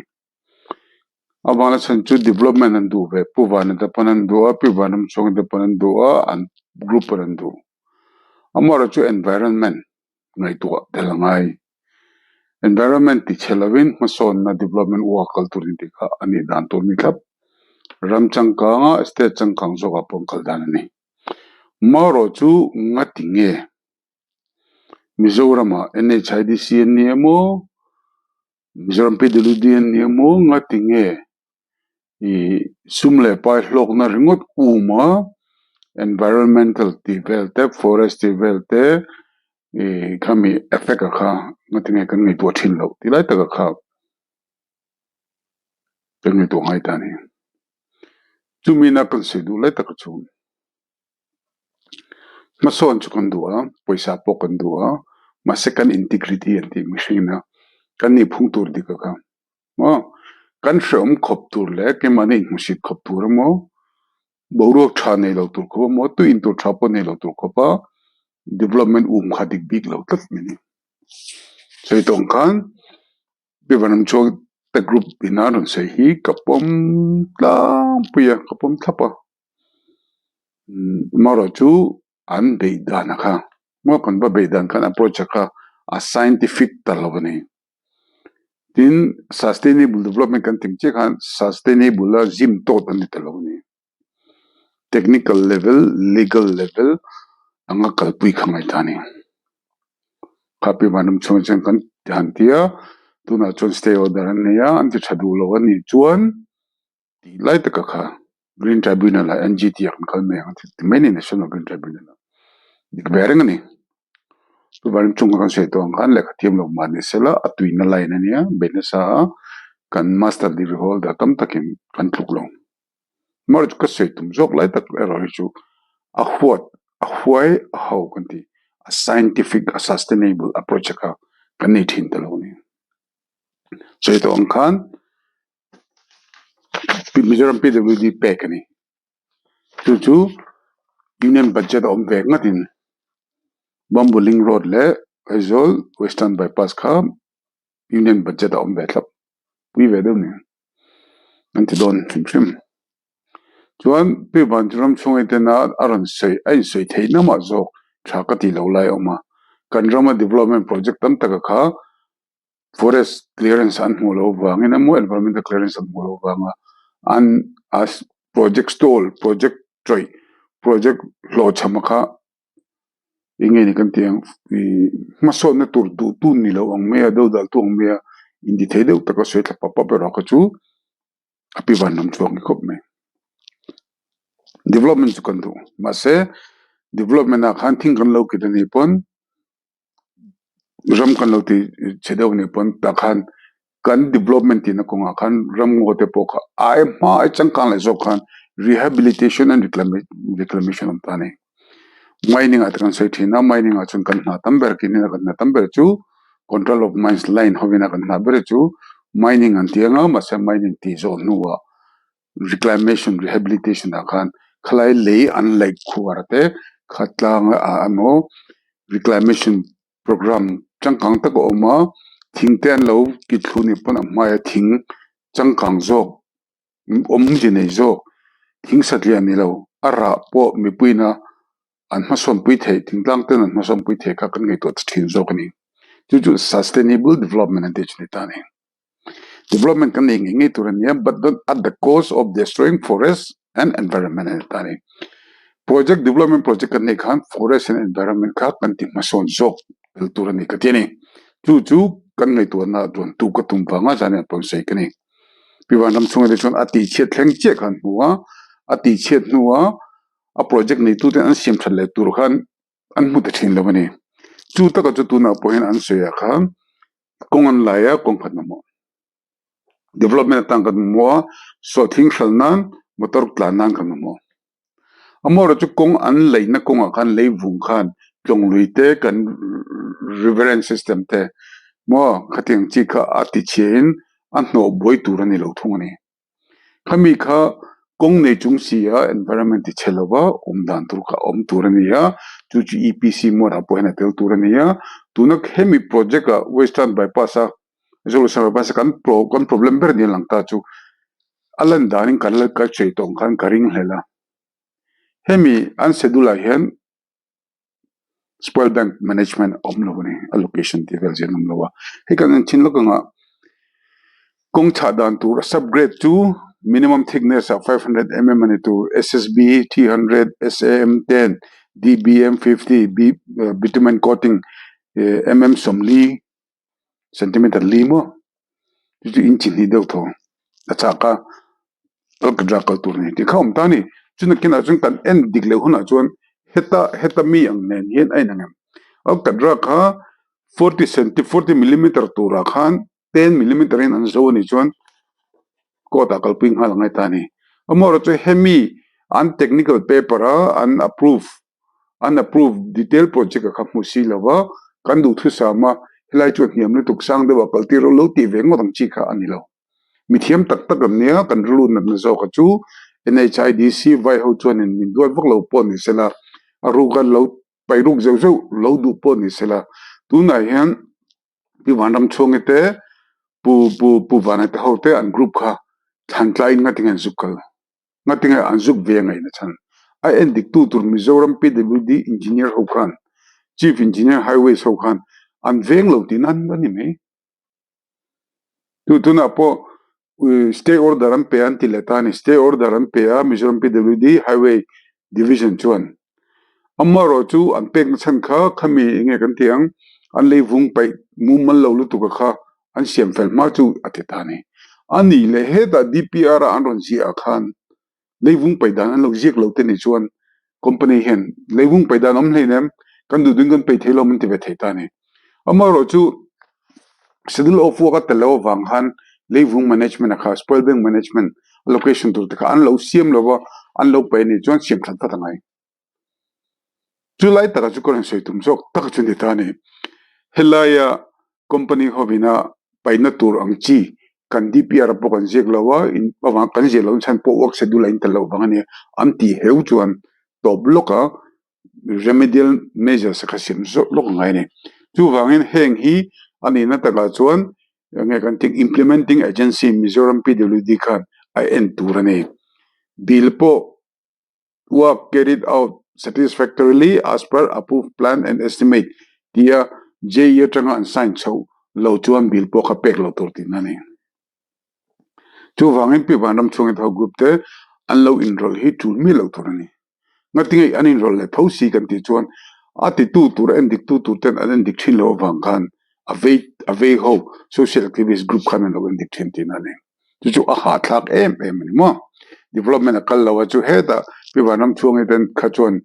A vang chhan chu development an duh ve Pu Vana te pawn an duh a Pi Vanramchhunga te pawn an duh a an group pawn an duh. Amaherawhchu chu environment ngaihtuah tel a ngai. Environment ti chhe lovin hmasawnna development uak kal tur ni tih kha a nih dan tur a ni thlap. Ram changkanga state changkang zawkah pawh an kal dan a ni. Marawh chu ngati nge Mizoramah NHIDC an ni emaw Mizoram PWD an ni emaw ngati nge ih sum leh pai hlawkna ringawt uma environmental tih vel te forest tih vel te ih khami effect a kha ngati nge kan ngaihtuah thin loh tih lai taka kha kan ngaihtuah ngai ta a ni. Chumina kan sawi duh lai taka chu hmasawn chu kan duh a, pawisa pawh kan duh a, mahse kan integrity an tih mihringina kan nihphung tur dik a kha maw kan hrehawm khawp tur leh keimahni inhmusit khawp tur emaw boruak tha nei lo tur khawp emaw tui in tur tha pawh nei lo tur khawp a development um kha dik bik lo tlat mai a ni. Sawi tawng khan Pi Vanramchhuak te group ina rawn sawi hi ka pawm tlangpui a, ka pawm thlap a. Amaherawh chu an beih dan a kha maw kan va beih dan khan approach a kha a scientific ta lo a ni. Tin, sustainable development kan tih chiah khan sustainable a zim tawt a ni ta lo a ni. Technical level, legal level anga kalpui kha ngaih ta a ni. Kha pi vanram chhungah chuan kan han ti a, tunah chuan stay order an nei a, an ti tha duh lo a nih chuan tih lai taka kha Green Tribunal ah NGT ah kan kal mai ang ti mai a ni National Green Tribunal ah dik ve reng a ni. Chuvangin chung kha kan sawi tawh ang khan lehkha thiam lo mah ni sela a tuina line a nia bei nasa a kan master degree holder tam takin kan tluk lo. March ka sawi tum zawk lai tak erawh hi chu a huat a huai a ho kan ti a scientific a sustainable approach a kha kan nei thin ta lo a ni. Sawi tawh ang khan Mizoram PWD pek a ni. Chu chu Union Budget a awm ve ngatin Bamboo Link Road leh Aizawl Western Bypass kha Union Budget a awm ve thlap pui ve deuh ni an ti dawn hrim hrim. Chuan Pi Vanram chhunga tena a rawn sawi a insawi theih na mah zawk tha ka tih lo lai a awm a. Kan rama development project tam taka kha forest clearance an hmuh loh vangin emaw environmental clearance an hmuh loh vanga an a project stall project tawih project hlawhchham kha eng nge ni kan tih ang ih hmasawnna tur duh tu ni lo ang mai a dodal tu ang mai a inti thei deuh taka sawi thla pap pap erawh kha chu a pi van lam chuak ni khawp mai. Development chu kan duh mahse development ah khan thing kan lo kit anih pawn. Ram kan lo ti chhe deuh anih pawn tah khan kan development tihna kawngah khan ram ngaw te pawh kha ai hma ai changkang leh zawk khan rehabilitation and reclamation awm ta a ni. Mining ah te kan sawi thin a, mining ah chuan kan hna tam ber keini a kan hna tam ber chu control of mines line hovin a kan hna ber chu mining an ti anga mahse mining tih zawh hnuah reclamation rehabilitation ah khan khalai lei an laih khuar te khatlang ah emaw reclamation program changkang tak a awm a thing te an lo kit thlu nih pawn a hmaia thing changkang zawk awmze nei zawk thing satliah ni lo a rah pawh mipuiin a an hmasawnpui theih thingtlang ten an hmasawnpui theih kha kan ngaihtuah ta thin zawk a ni chu chu sustainable development an tih chu ni ta a ni. Development kan nei ngei ngei tur a nia but not at the cost of destroying forest and environment a ni ta a ni. Project development project kan neih khan forest and environment kha kan ti hmasawn zawk tel tur a ni ka ti a ni. Chu chu kan ngaihtuahna chuan tu ka tum vanga zan hian pawn sawi ka ni. Pi Vanram chhunga te chuan a tihchhiat thleng chiah khan hmu a, a tihchhiat hnua a project neitu ten an siam that leh tur khan an hmu ta thin lo a ni. Chu taka chu tunah pawh hian an sawi ah khan kawng an lai a kawng khat mamawh development atan kan mamawh a sawhthing hralh nan motor tlan nan kan mamawh. Amaherawhchu chu kawng an leihna kawngah khan lei vung khan tlawng lui te kan riverine system te maw khatiang chi kha a ti chhia in a hnawh buai tur a ni lo thung a ni. Khami kha kawng nei chung si a environment ti chhe lova awm dan tur kha a awm tur a ni a, chu chu EPC mode ah pawh hian a tel tur a ni a, tuna hemi project ah western bypass a Aizawl western bypass a kan kan problem ber ni a lang ta chu a lan danin kan la ka sawi tawh ang khan ka ring hlel a, hemi an schedule ah hian Spoil bank management a awm lo a ni, a location tih vel ziah an awm lo a. Hei kan en thin lawk anga kawng chhah dan tur a sub grade chu minimum thickness ah 500mm a ni tur, SSB 300, SAM 10, DBM 50, bitumen coating mm 40 centimeter li maw chu chu inch hnih deuh thaw a chak a alkatra kal tur a ni tih kha a awm ta a ni chu nakinah chuan kan en dik leh hunah chuan heta heta mi ang nen hian a inang em alkatra kha forty centi forty millimeter turah khan ten millimeter in an zo a nih chuan court ah kalpui nghal a ngai ta a ni amaherawhchu hemi an technical paper a an approve An approve detail project a kha hmu si lo va, kan duhthusam a, helai chu a hniam lutuk sang deuh a kal tir lo tih ve ngawt ang chi kha a ni lo. Mithiam tak tak an nia, kan rilru natna zawk a chu NHIDC vai ho chuanin min duat vak lo pawh ni sela, a ruk a lo paih ruk zeuh zeuh lo duh pawh ni sela, tunah hian Pi Vanramchhuangi te, Pu Pu Pu Vanai te ho te an group kha thlan tlaiin ngatinge an zuk kal. Ngatinge an zuk ve a ngaihna chhan. A en dik tu tur Mizoram PWD Engineer ho khan, Chief Engineer Highways ho khan an veng lo tihna a ni mai. Tu tunah pawh stay order an pe a an ti leh ta a ni. Stay order an pe a Mizoram PWD Highway Division chuan. Amaherawh chu an pekna chhan kha khami enge kan ti ang, an lei vung paih mumal lo lutuk a kha an siam fel hma chu a ti ta a ni. A nih leh hetah DPR a an rawn ziah ah khan leivung paih dan an lo ziak lo te nih chuan company hian leivung paih dan awm hleinem kan duh duhin kan paih thei lo an ti ve thei ta a ni. Amaherawh chu schedule of work a tel loh avang khan leivung management a kha spoil bank management allocation tur te kha an lo siam lo va an lo paih a nih chuan siam that vat a ngai. Chu lai takah chu ka rawn sawi tum zawk tak chu ni ta a ni. Helaia company hovina paihna tur ang chi kan DPR pawh kan ziak lo a, in avang kan ziak loh chhan pawh work schedule a intel loh vang a nia an tih heu chuan tawp lawka remedial measures kha siam zawk lawk a ngai a ni. Chuvangin heng hi a nihna takah chuan enge kan tih implementing agency Mizoram PWD khan a en tur a ni. Bill pawh Work carried out satisfactorily as per approved plan and estimate tia JE atanga an sign chhoh lo chuan bill pawh kha pek lo tur tihna a ni. Chuvangin Pi Vanramchhungi tho group te an lo inrawlh hi tul miah lo tur a ni. Ngatinge an inrawlh leh tho si kan tih chuan a titu tur endiktu tur ten an endik thin loh avang khan a vei a vei ho social activist group khan an lo endik thin tihna a ni. Chu chu a hahthlak em em a ni maw? Development a kal lo a chu hetah Pi Vanramchhuangi ten kha chuan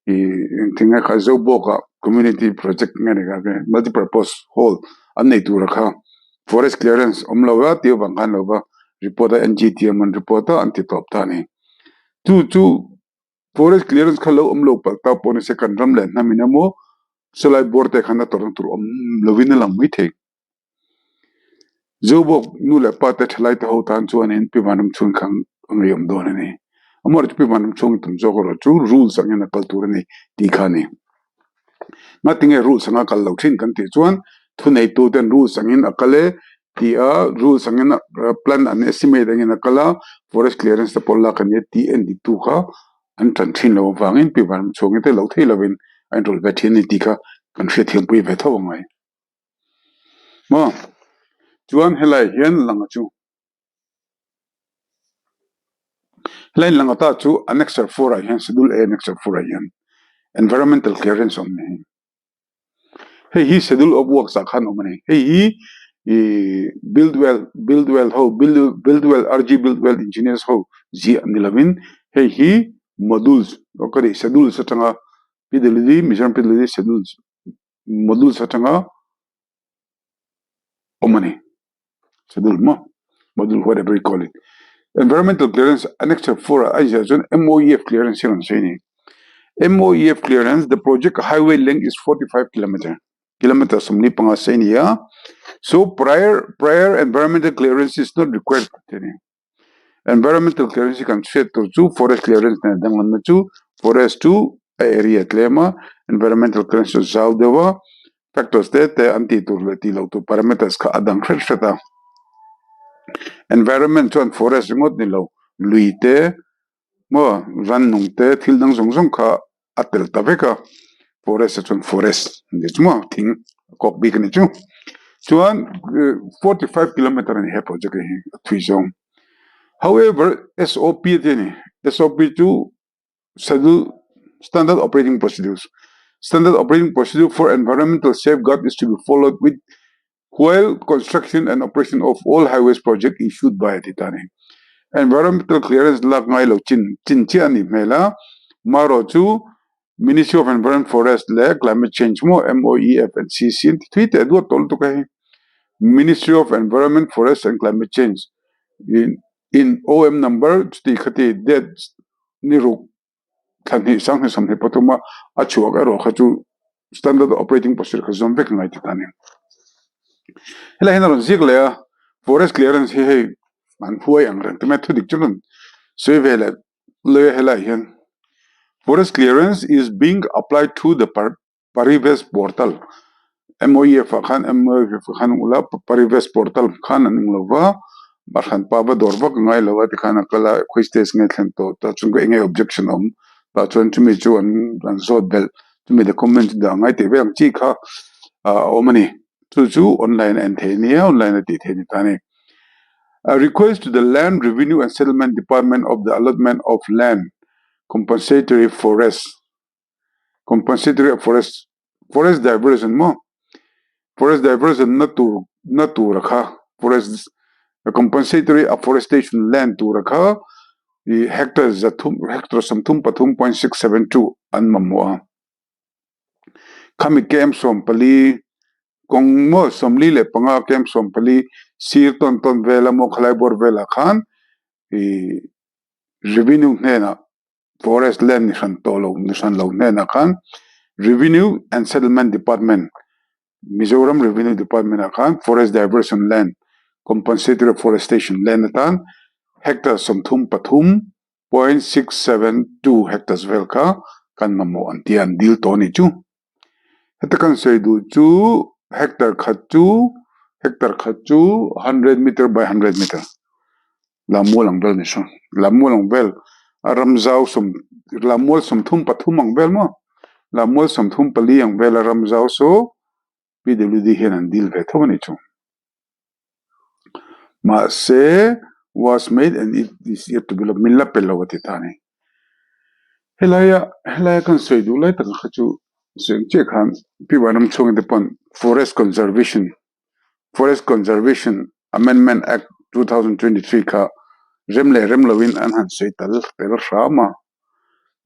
ih engtin nge kha Zobawka community project nge ni kha multi purpose hall an nei tura kha forest clearance awm lo a tih avang khan lo va report a NGT an report a an ti tawp ta a ni. Chu chu forest clearance kha lo awm lo palh ta pawh ni se kan ram leh hnam in emaw chulai bawr te khan a tawrhna tur awm lovin a lang mai thei. Zobawk nu leh pa te thalai te ho tan chuanin Pi Vanramchhung kha a ngeiawm dawn a ni. Amaherawhchu Pi Vanramchhung tum zawk erawh chu rules angin a kal tur a ni tih kha a ni. Ngatinge rules anga kal lo thin kan tih chuan thuneitu ten rules angin a kal e tih a rules angin plan an estimate angin a kal a forest clearance te pawh lak a ni e tih endiktu kha an tan thin loh avangin Pi Vanramchhungi te lo thei lovin a inrawlh ve thin a ni tih kha kan hriatthiampui ve tho angai. Maw? Chuan helai hian langa chu helai langa ta chu Annexure 4 ah hian Schedule A Annexure 4 ah hian Environmental Clearance awm ni. Hei hi Schedule of Works ah khan awm a ni. Hei hi ih Buildwell Buildwell ho Buildwell RG Buildwell Engineers ho ziah ni lovin hei hi modules ka ni schedules atanga PWD Mizoram PWD schedules. Modules atanga awm a ni. Schedule maw? Module whatever you call it. Environmental clearance Annexure 4 ah a inziah chuan MOEF clearance hi a rawn sawi a ni. MOEF clearance, the project highway length is 45 kilometer. Kilometer 45 sei a ni a. So prior prior environmental clearance is not required tih a ni. Environmental clearance hi kan hriat tur chu forest clearance nen danglamna chu forest chu a area tlem a, environmental clearance chu zau deuh a, factors te te an tih tur leh tih loh tur parameters kha a dang hret hret a. Environment chuan forest ringawt ni lo lui te maw rannung te thil dang zawng zawng kha a tel ta vek a, forest ah chuan forest a ni chu maw thing a kawk bik a ni chu. Chuan 45 kilometer a ni he project hi a thui zawng. However, SOP te a ni, SOP chu schedule standard operating procedures standard operating procedure for environmental safeguard is to be followed with while construction and operation of all highways project issued by a ti ta a ni. Environmental clearance lak ngai lo chin chin chiah a nih hmel a, marawh chu Ministry of Environment Forest leh Climate Change maw MOEF and CC an ti thui teh duat tawh lutuk a hei. Ministry of Environment Forest and Climate Change in in OM number chuti khati date ni ruk thla hnih sanghnih 23 a a chhuak erawh kha chu standard operating procedure kha zawm vek ngai ti ta a ni. Helai hian a rawn ziak leh a, forest clearance hi hei an huai ang reng te mai a thudik chu rawn sawi ve leh leh a helai hian forest clearance is being applied through the Parivesh portal MOEF ah khan MOEF ah khan ula Parivesh portal khan an eng lo va a hran pa va dawr vak a ngai lo a tikhan a kal a khawi stage nge thlen tawh tah chuan eng nge objection a awm tah chuan chumi chu an an zawt belh chumi document chu dah ngai tih vel ang chi kha a awm a ni chu chu online a en theih a nia online a tih theih a ni ta a ni. A request to the Land Revenue and Settlement Department of the allotment of land compensatory forest Compensatory a forest forest diversion maw forest diversion na tur na tur a kha forest compensatory afforestation land tur a kha ih hectare zathum hectare 33.672 an mamawh a khami kem 14 kawng maw 45 kem 14 sir tawn tawn vel a maw khalai bawr velah khan ih revenue hnenah. Forest land ni hran tawh lo ni hran lo hnenah khan Revenue and Settlement Department, Mizoram Revenue Department ah khan Forest Diversion Land, Compensatory Afforestation Land atan hectare 33.672 hectares vel kha kan mamawh an ti a, an dil tawh a ni chu. Heta kan sawi duh chu hectare khat chu hectare khat chu 100 meter by 100 meter. Lammual ang vel ni saw. Lammual ang vel a ram zau sawm lammual 33 ang vel maw lammual 34 ang vel a ram zau saw PWD hian an dil ve tho a ni chu. Mahse was made and it is yet to be min la pe lo a ti ta a ni. Helaia helaia kan sawi duh lai tak kha chu sawi ang chiah khan Pi Vanram chhungte pawn Forest Conservation Forest Conservation Amendment Act 2023 kha rem leh rem loin an han sawi tal tel hram a.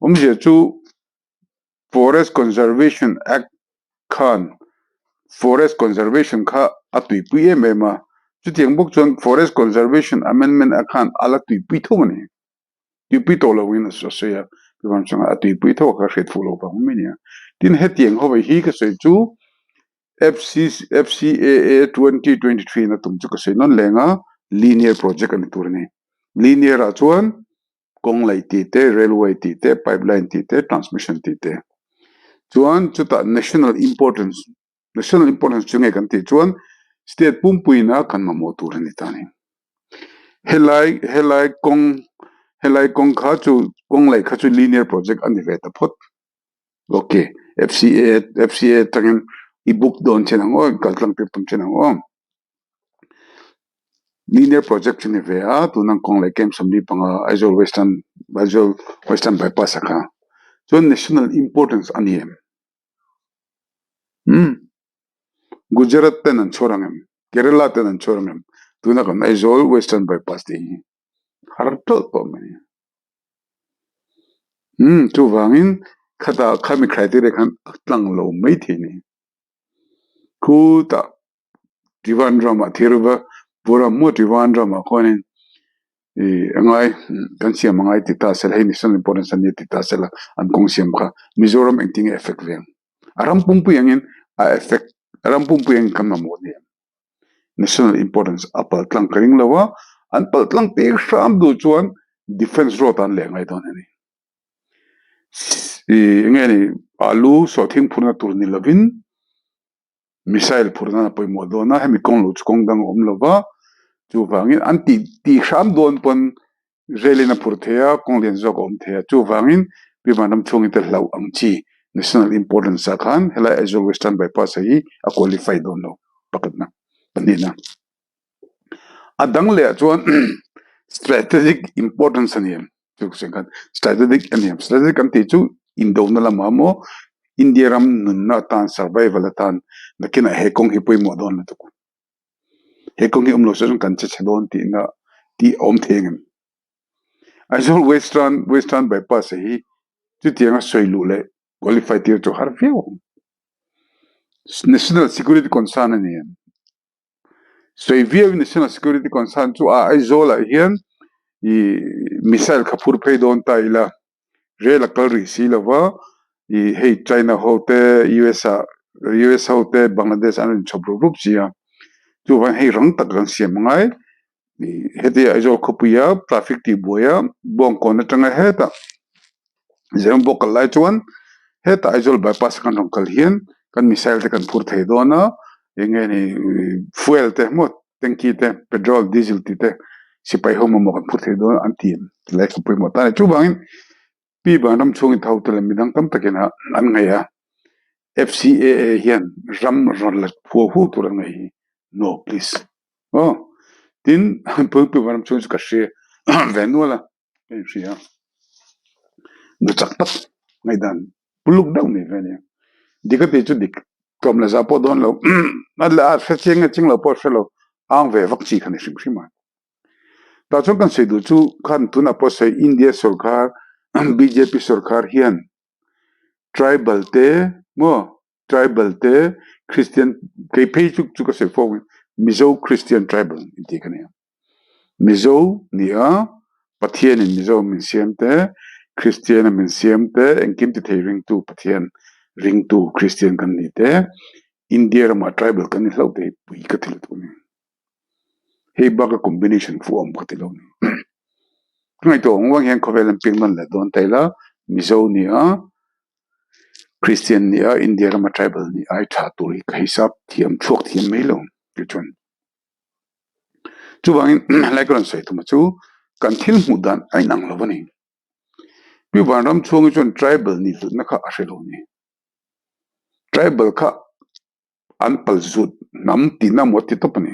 Awmzia chu Forest Conservation Act khan Forest Conservation kha a tuipui em em a, chutiang bawk chuan Forest Conservation Amendment Act khan a la tuipui tho a ni. Tuipui tawh loin a sawi a, chuvang chuan a tuipui tho a kha hriat fuh loh vang mai a ni a. Tin, hetiang ho hi ka sawi chu FCAA 2023 na tum chu ka sawi nawn leng a, linear project a ni tur a ni. Linear ah chuan kawng laih tih te, railway tih te, pipeline tih te, transmission tih te. Chuan chutah national importance, national importance chu nge kan tih chuan state pumpuina kan mamawh tur a ni ta a ni. Helai helai kawng helai kawng kha chu kawng laih kha chu linear project a ni ve ta phawt. Ok, FCA FCA atangin i book dawn chin ang aw, kal tlang tir tum chin ang aw. Linear project chu ni ve a, tuna kawng leh kem 45 Aizawl Western Aizawl Western Bypass a kha. Chuan national importance a ni em? Umm Gujarat ten an chhawr ang em? Kerala ten an chhawr ang em? Tuna kan Aizawl Western Bypass tih hi har tawlh tawh mai. Umm chuvangin khata khami criteria khan a tlang lo maithei a ni. Khutah Trivandrum ah Thiruvananthapuram maw Trivandrum ah khuanin ih a ngai kan siam a ngai ti ta sela hei national importance a nia ti ta sela an kawng siam kha Mizoram engtin nge effect ve ang a ram pumpui angin a effect a ram pumpui angin kan mamawh a ni ang national importance a pal tlang ka ring lo a an pal tlang tir hram duh chuan defence road ah an leh ngai dawn a ni ih eng nge ni alu sawhthing phurna tur ni lovin. Missile phurh nan a pawimawh dawn a, hemi kawng lo chu kawng dang a awm lo va, chuvangin an tih tih hram dawn pawn rail in a phurh thei a, kawng lian zawk a awm thei a, chuvangin Pi Vanramchhungi te hlauh ang chi national importance ah khan helai Aizawl Western Bypass ah hi a qualify dawn lo pakhatna pahnihna. A dang leh ah chuan strategic importance a ni em? Chu ka sawi khan strategic a ni em? Strategic kan tih chu indona lamah maw India ram nunna atan survival atan nakinah he kawng hi pawimawh dawn lutuk. He kawng hi awm lo se chuan kan che chhe dawn tihna tih a awm thei ang em? Aizawl Western Western Bypass hi chutianga sawi luh leh qualify tir chu har viau ang. National security concern a ni em? Sawi viau in National Security Concern chu a Aizawl ah hian ih missile kha phur phei dawn ta ila rail a kal rih si lova ih hei China ho te US ah US ho te Bangladesh an rawn chhawp rup rup si a chuvang hei rang tak kan siam angai ih heti Aizawl khawpui a traffic tih buai a Bawngkawn atanga hetah Zirang bawk kal lai chuan hetah Aizawl bypass kan rawn kal hian kan missile te kan phur thei dawn a eng nge ni fuel te maw tanky te petrol diesel tih te sipai ho mamawh kan phur thei dawn a an ti ti lai kha pawimawh ta a ni. Chuvangin Pi Vanram chhungin tho te leh midang tam takin a an ngaih a F_C_A_A hian ram rawn la phuah hu tur an ngaih hi no please aw tin Pi Vanram chhung chu ka hria ve nual a. Ka inhria nu chak tak ngaihdan puluk deuh nei ve a nia. Dik a tih chu dik tlawm leh zah pawh dawn lo a hre chiang nge chiang lo pawh a hre lo ang ve vak chi kha ni hrim hrim a. Tah chuan kan sawi duh chu khan tunah pawh sawi India sorkar bjp sorkar hian tribal te maw tribal te Christian kei phei chu chu ka sawi fo Mizo Christian tribal intih ka nia. Mizo ni a, Pathianin Mizo min siam te, Kristiana min siam te, engkim ti thei ringtu Pathian ringtu Kristian kan ni te, India ramah tribal kan ni hlauh te hi pui ka ti lutuk a ni. Hei baka combination fuh awm ka ti lo a ni. Ka ngaihtuah ang vang hian khawvel an piang nawn leh dawn ta ila, Mizo ni a, Kristian ni a, India rama tribal ni ai tha tur hi ka hisap thiam chhuak thiam mai lo tichuan. Chuvangin helai ka rawn sawi tum chu kan thil hmuh dan a inang lo a ni. Pi Vanram chhungi chuan tribal nih hlutna kha a hre lo a ni. Tribal kha an pal zut hnam tihna maw ti tawp a ni.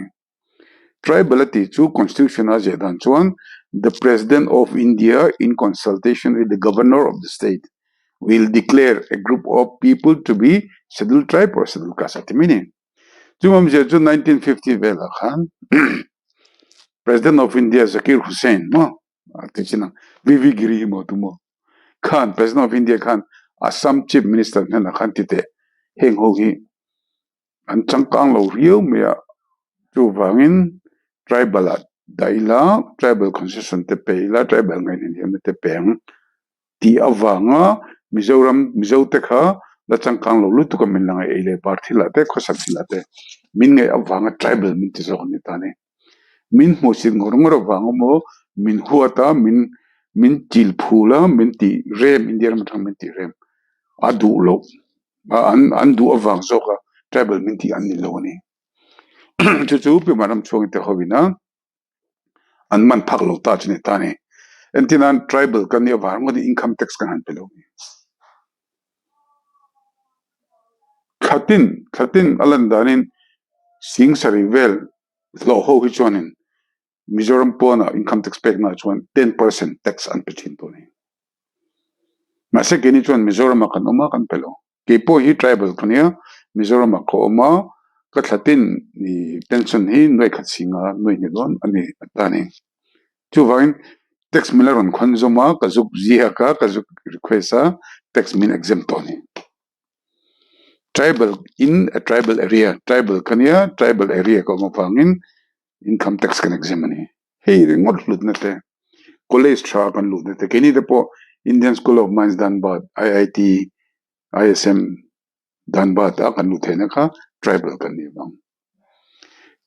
Tribal a tih chu constitution a ziah dan chuan the President of India in consultation with the Governor of the state will declare a group of people to be scheduled tribe or scheduled caste a ti mai a ni. Chumawmzia chu 1950 velah khan President of India Zakir Hussain maw a ti chin ang V V Giri hi maw tu maw khan President of India khan Assam Chief Minister hnenah khan ti teh heng ho hi an changkang lo riau mai a chuvangin tribal ah dah ila tribal concession te pe ila tribal ngaihna te pe ang. Tih avanga Mizoram Mizote kha la changkang lo lutuk a min la ngaih ei leh par thil ah te khawsak thil ah te min ngaih avanga tribal min ti zawk a ni ta a ni. Min hmuhsit ngawr ngawr avang emaw min huat a min min chil phul a min tih rem India ram atang min tih rem a duh loh a an an duh avang zawk a tribal min tih an ni lo a ni. Chu chu Piuma ram chhuangin te ho in a. an man phak lo ta chu ni ta ni. Entir nan tribal kan nih avang ringawt in income tax kan han pe lo ni. Thlatin thlatin a lan danin sing sarih vel hlawh ho hi chuanin Mizoram pawnah income tax pek naah chuan 10% tax an pe thin tawh a ni. Mahse keini chuan Mizoramah kan awm a kan pe lo. Kei pawh hi tribal ka nia, Mizoramah ka awm a, ka thlatin pension hi nuai khat si nga nuai hnih dawn a ni a ta ni. Chuvangin tax min la rawn khawn zawm a, ka zuk ziak a, ka zuk request a, tax min exempt tawh a ni. Tribal in a tribal area, tribal ka nia, tribal area ka awm avangin income tax kan exempt a ni. Hei ringawt hlutna te, college tha kan luhna te, keini te pawh Indian School of Mines Dhanbad, IIT, ISM Dhanbad a kan luh theihna kha tribal kan nih vang.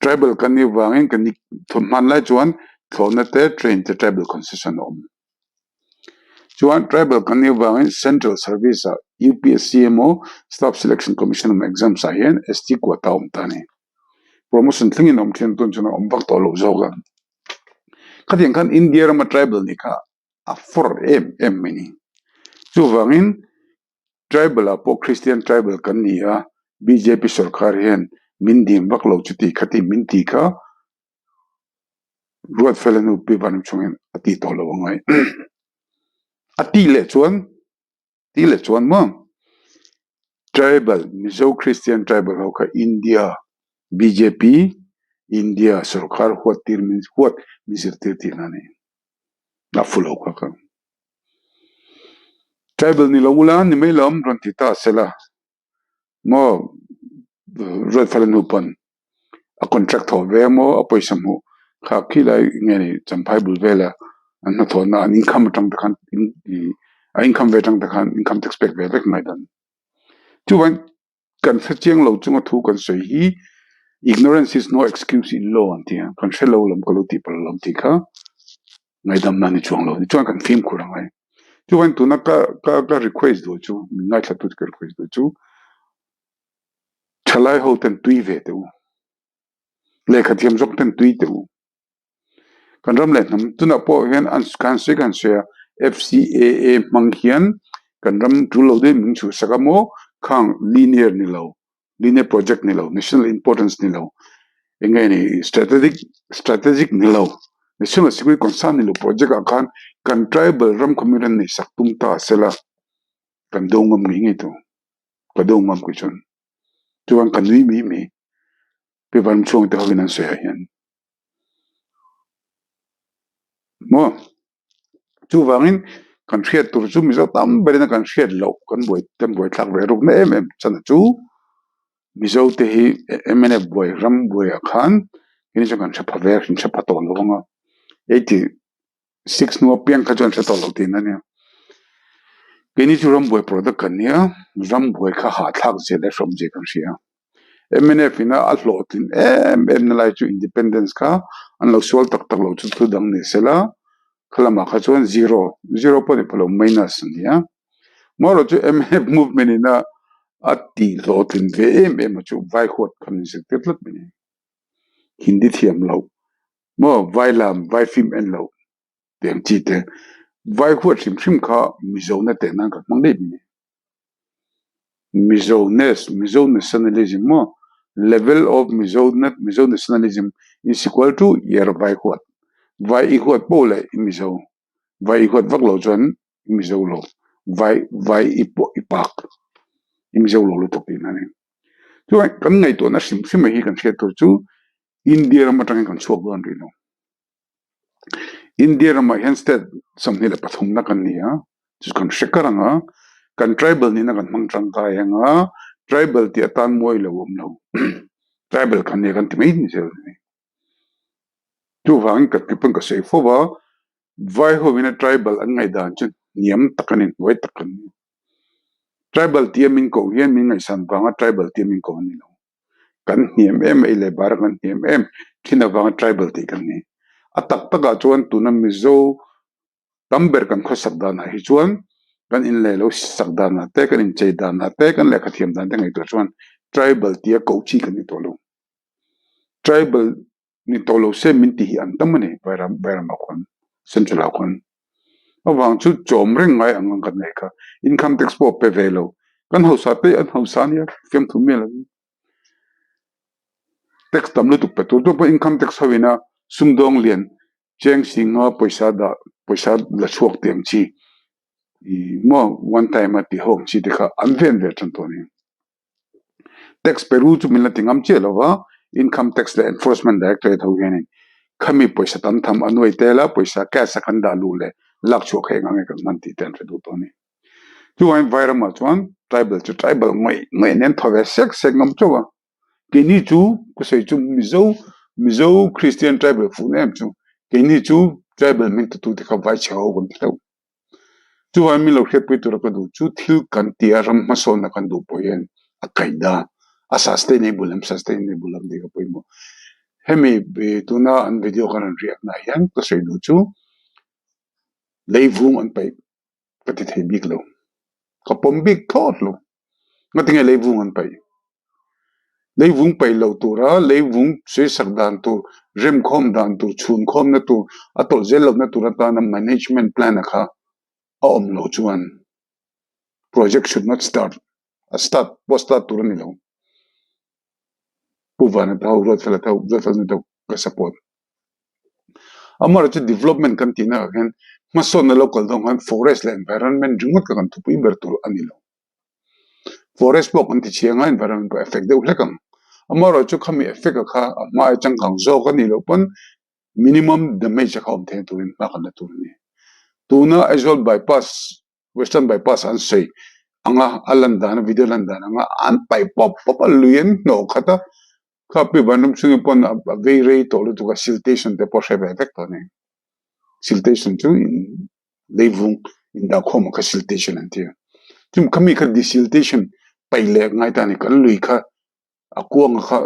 Tribal kan nih vangin kan hman lai chuan thlawhna te, train te tribal concession a awm. Chuan tribal kan nih vangin central service ah UPSC emaw staff selection commission emaw exams ah hian ST quota a awm ta a ni. Promotion thlengin a awm thin tun chuan a awm vak tawh loh zawk a. Khatiang khan India rama tribal nih kha a fawr em em mai a ni. Chuvangin tribal ah pawh Christian tribal kan ni a, bjp sorkar hian min dim vak lo chuti khati min ti kha Ruatfela nu Pi Vanramchhungin a ti tawh lo a ngai. A ti leh chuan, ti leh chuan maw tribal Mizo Christian tribal ho kha India bjp India sorkar huat tir min huat min zirtir tihna a ni. A fu lo kha kha. Tribal ni lo ula ni mai lawm rawn ti ta sela. Maw Ruatfala nu pawn a contract thawh ve maw a pawisa hmuh kha khi lai nge ni Champhai bul vela an hnathawhna an income atang te khan a income ve atang te khan income tax pek ve vek mai dan. Chuvang kan hre chiang lo chunga thu kan sawi hi ignorance is no excuse in law an ti a, kan hre lo lam ka lo tih palh lam tih kha Ngaihdamna ni chuang lo ni chuan kan fimkhur ang ai. Chuan tuna ka ka ka request duh chu min ngaithla tu ka request duh chu thalai ho ten tui ve teh u. Lehkha thiam zawk ten tui teh u. Kan ram leh hnam tunah pawh hian an kan sawi kan sawi a FCAA hmang hian kan ram tul lo deuh min chhuhsak a maw khang linear ni lo Linear project ni lo, national importance ni lo, eng nge ni strategic strategic ni lo, national security concern ni lo project ah khan kan tribal ram kha min rawn nei sak tum ta sela kan do ngam ngei ngei tawh, ka do ngam kei chuan. Chuan ka nui mai mai Pi Vanchhuang te hovin an sawi ah hian. Maw? Chuvangin kan hriat tur chu Mizo tam berin a kan hriat loh kan buai kan buaithlak ve rukna em em chhan chu Mizo te hi mnf buai ram buaiah khan kei chuan kan hre pha ve kan hre pha tawh lo ang a, 86 hnu apiang kha chuan hre tawh lo tihna a nia. Keini chu ram buai product kan nia, ram buai kha hahthlak zia leh hrawm zia kan hria. Mnf ina a hlawhtlin em em na lai chu independence kha an lo sual tak tak lo chu thu dang ni sela khalamah kha chuan zero zero pawh ni pha lo minus a ni a marawh chu mnf movement ina a tih hlawhtlin ve em em a chu vai huat kha min zirtir tlat mai a ni hindi thiam loh maw vai lam vai film en loh tih ang chi te vai huat hrim hrim kha mizo na teh nan ka hmang daih mai a ni. Mizo-ness, Mizo nationalism maw? Level of Mizo Mizo nationalism is equal to yer vai huat. Vai i huat poh leh i Mizo. Vai i huat vak lo chuan i Mizo lo. Vai vai i pawh i pak. I Mizo lo lutuk tihna a ni. Chuan kan ngaihtuahna hrim hrim hi kan hriat tur chu India ram atangin kan chhuak dawn rih lo. India ramah hian state 23 na kan ni a, chu kan hre kar ang a, kan tribal nihna kan hmang tangkai ang a, tribal tih atan mawi lo awm lo, tribal kan nia kan ti mai ni zel a ni. Chuvangin ka ti pawn ka sawi fo va, vai hovina tribal an ngaihdan chu hniam tak a ni, hnuai tak a ni. Tribal tia min koh hian min ngaihsan vanga tribal tia min koh a ni lo. Kan hniam em ei leh bar kan hniam em thin avanga tribal tih kan ni. A tak takah chuan tuna Mizo tam ber kan khawsak danah hi chuan kan in leh lo sak danah te, kan inchei danah te, kan lehkha thiam dan te ngaihtuah chuan tribal tia koh chi kan ni tawh lo. Tribal ni tawh lo se min ti hi an tam a ni Vairam Vairamah khuan Central ah khuan avang chu chawm reng ngai ang ang kan nei kha income tax pawh pe ve lo kan hausa te an hausa ania fiamthu mial ang tax tam lutuk pe tur tur pawh income tax ho ina sumdawng lian cheng singa pawisa dah pawisa la chhuak tih ang chi ih maw one time a tih ho ang chi te kha an ven ve tan tawh a ni. Tax pe ru chu min la ti ngam chiah lo va, Income Tax leh Enforcement Directorate ho hianin khami pawisa tam tham a nuai tel a, pawisa cash a kan dah luh leh lak chhuah kha eng ang nge kan hman tih te an hre duh tawh a ni. Chuvangin Vairamah chuan. Tribal chu tribal ngawih ngawih nen thaw ve sek sek ngam chauh a. Keini chu ka sawi chu Mizo Mizo Christian tribal fuh na em chu keini chu tribal hming tatu te kha vai chhe ho kan ti hlauh. Chuvangin min lo hriatpui tura ka duh chu thil kan tia ram hmasawnna kan duh pawh hian a kaih dan a sustainable em sustainable em tih kha pawimawh. Hemi tuna an video kan rawn riak naah hian ka sawi duh chu leivung an paih ka ti thei bik lo. Ka pawm bik thlawt lo. Ngatinge leivung an paih? Leivung paih loh tura leivung sawisak dan tur, remkhawm dan tur, chhunkhawmna tur, a tawlh zel lohna tur atana management plan a kha a awm loh chuan project should not start, a start pawh start tur a ni lo. Pu Vana te ho, Ruatfela te ho, Ruatfela nu te ho ka support. Amaherawhchu development kan tihna ah hian hmasawnna lo kal dawn khan forest leh environment ringawt kha kan thupui ber tur a ni lo. Forest pawh kan ti chhiang a environment pawh effect deuh hlek ang. Amaherawhchu khami effect a kha a hma ai changkang zawk a nih loh pawn minimum damage a kha awm theihna turin hma kan la tur a ni. Tuna Aizawl bypass Western bypass an sawi anga a lan dan a video lan dan anga an paih pawp pawp a lui an hnawh khat a kha pi vanram chhungin pawn a vei rei tawh lutuk a siltation te pawh hre ve vek tawh a ni siltation chu in leivung indah khawm ang kha siltation an ti a chumi khami kha desiltation paih leh ngai ta a ni kan lui kha a kuanga kha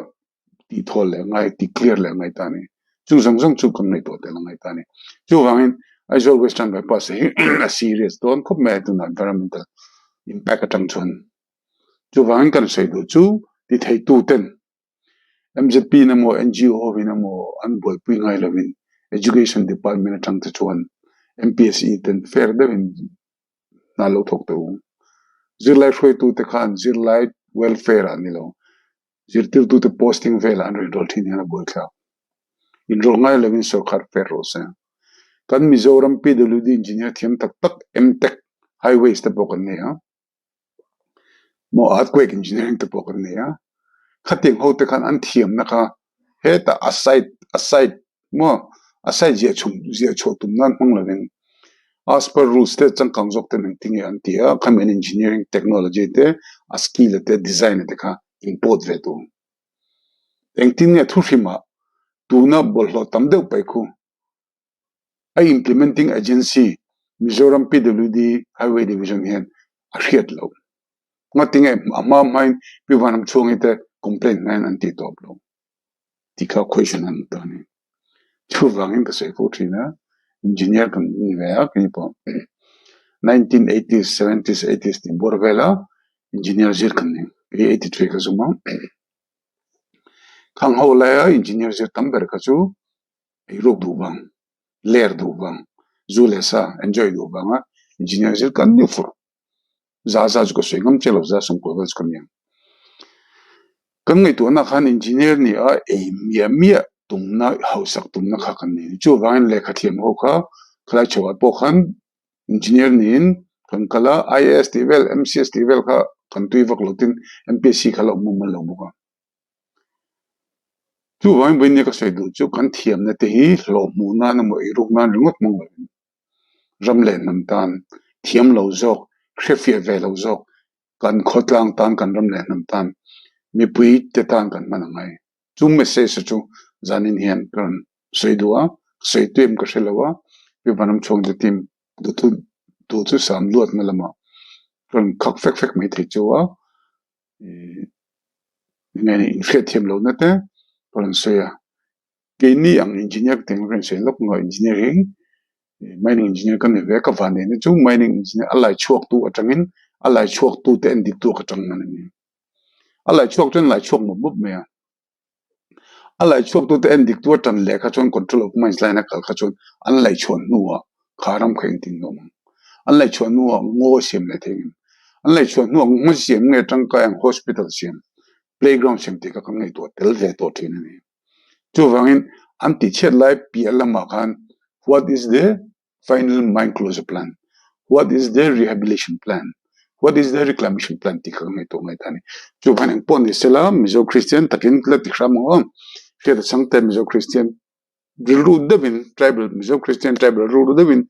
tih thawl leh ngai tih clear leh ngai ta a ni. Chung zawng zawng chu kan ngaihtuah tel a ngai ta a ni. Chuvangin Aizawl Western Bypass hi a serious dawn khawp mai a tunah environmental impact atang chuan. Chuvangin kan sawi duh chu ti theitu ten M_Z_P in emaw N_G_O ho in emaw an buaipui ngai lovin Education Department atang te chuan M_P_S_C ten fair deuhin hna lo thawk teh u. Zirlai hruaitute khan zirlai welfare ah ni lo, zirtirtute posting velah an rawn inrawlh thin hian a buaithlak. Inrawlh ngai lovin sorkar fair rawh se. Kan Mizoram PWD engineer thiam tak tak M-Tech Highways te pawh kan nei a, maw earthquake engineering te pawh kan nei a, khatiang ho te khan an thiamna kha hetah a site a site maw a site ziah chhum ziah chhuah tum nan hmang lovin as per rules te changkang zawk ten engtin nge an ti a khami an engineering technology te a skill te design te kha import ve tur engtin nge thuhrimah tuna bawlhhlawh tam deuh paih khu. A implementing agency Mizoram PWD Highway Division hian a hriat loh. Ngatinge a hma hmain Pi Vanramchhuangi te complaint hmain an tih tawp lo tih kha question an ta a ni. Chuvangin ka sawi fo thin a, engineer kan ni ve a kei pawh 1980s, 70s, 80s tih bawr vela engineer zir kan ni. Kei 83 ka zum a. Khang ho laia engineer zir tam ber kha chu Eiruk duh vang, ler duh vang, zu leh sa enjoy duh vanga engineer zir kan ni fur. Za za chu ka sawi ngam chiah lo, za sawmkual vel chu ka ni ang. Kan ngaihtuahna khan engineer ni a ei miah miah tumna, hausak tumna kha kan nei a ni. Chuvangin lehkha thiam ho kha khalai chhoah pawh khan engineer niin kan kal a, IAS tih vel, MCS tih vel kha kan tui vak lo tin MPSC kha la awm mumal lo bawk a. Chuvangin vawiin ka sawi duh chu kan thiamna te hi hlawh hmuh nan emaw eiruk nan ringawt hmang lovin ram leh hnam tan thiam lo zawk, hrefiah ve lo zawk kan khawtlang tan, kan ram leh hnam tan, mipui te tan kan hman a ngai. Chu message chu zanin hian ka rawn sawi duh a, ka sawi tu em ka hre lo a, Pi Vanramchhuangte team duh duh chu sam luatna lamah ka rawn khak fek fek mai thei chu a. Enge inhriat thiam lohna te ka rawn sawi a, keini ang engineer ka tih ang ka sawi lawk maw engineering mining engineer ka ni ve a ka van neihna chu mining engineer a lai chhuak tu atangin a lai chhuak tu te en dik tu ka tang hman a ni. A lai chhuak chuan lai chhuak mawp mawp mai a. A laih chhuaktute en dik tu atan leh kha chuan control of mines line a kal kha chuan an laih chhuah hnuah kha ram kha engtin nge awm ang? An laih chhuah hnuah ngaw siam leh thei ngem? An laih chhuah hnuah ngaw siam nge tangkai ang hospital siam, playground siam tih kha kan ngaihtuah tel ve tawh thin a ni. Chuvangin an tihchhiat lai piah lamah khan what is the Final mine closure plan, What is the rehabilitation plan, What is the reclamation plan tih kha ka ngaihtuah ngai ta a ni. Chuvang eng pawh ni sela Mizo Kristian takin la ti hram ang aw. Hriat a chang te Mizo Kristian rilru deuhin tribal Mizo Kristian tribal rilru deuhin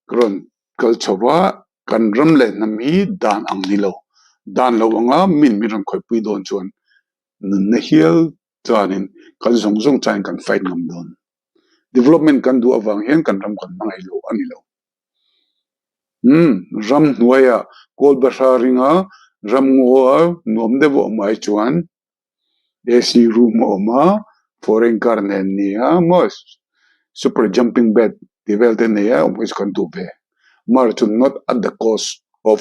ka rawn kal chho va, kan ram leh hnam hi dan ang ni lo. Dan lo anga min min rawn khawihpui dawn chuan nunna hial chuanin kan zawng zawng chuanin kan fight ngam dawn. Development kan duh avang hian kan ram kan hmangaih lo a ni lo. Umm ram hnuaiah kawl bahra ringa ram ngaw nuam deuh a awm ai chuan AC room a awm a, foreign car nen ni a maw super jumping bed tih vel te nei a awm hi chu kan duh ve. Mar chu not at the cost of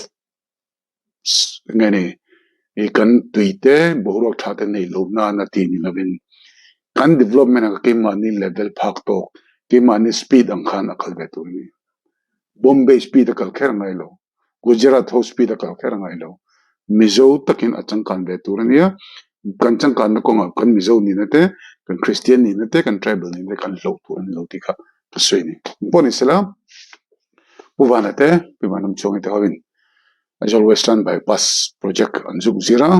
nge ni ih kan tui te boruak tha te neih loh nana tih ni lovin kan development ah keimahni level phak tawk keimahni speed ang khan a kal ve tur a ni. Bombay speed a kal kher ngai lo. Gujarat ho speed a kal kher ngai lo. Mizo takin a changkan ve tur a nia. Kan changkanna kawngah kan Mizo nihna te, kan Kristian nihna te, kan tribal nihna te kan hloh tur a ni lo tih kha ka sawi a ni. Engpawh ni sela, Pu Vana te, Pi Vanramchhuangi te hoin Aizawl Western Bypass project an zuk zir a,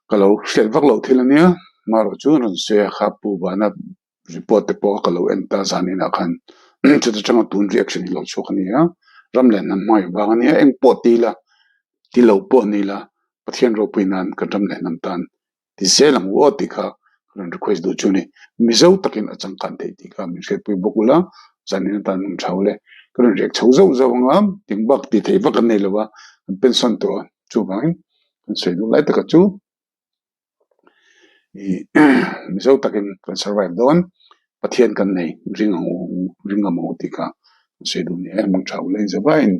ka lo hriat vak loh thil a nia. Marawh chu rawn sawi a kha Pu Vana report te pawh ka lo en ta zan inah khan chuta tanga tun reaction hi lo chhuak a ni a, ram leh hnam hmangaih vang a nia, eng pawh ti ila ti lo pawh ni ila Pathian ropui nan kan ram leh hnam tan ti zel ang u aw tih kha ka rawn request duh chu a ni. Mizo takin a changkan theih tih kha min hriatpui bawk ula, zan in atan hmun tha ule. Ka rawn riak chho zauh zauh ang a, ting bak tih theih vak an nei lo a, an pension tawh a, chuvangin kan sawi duh lai taka chu. Mizo takin kan survive dawn, Pathian kan nei ring ang u, ring ang u tih kha ka sawi duh ni e, hmang tha u leng zavain.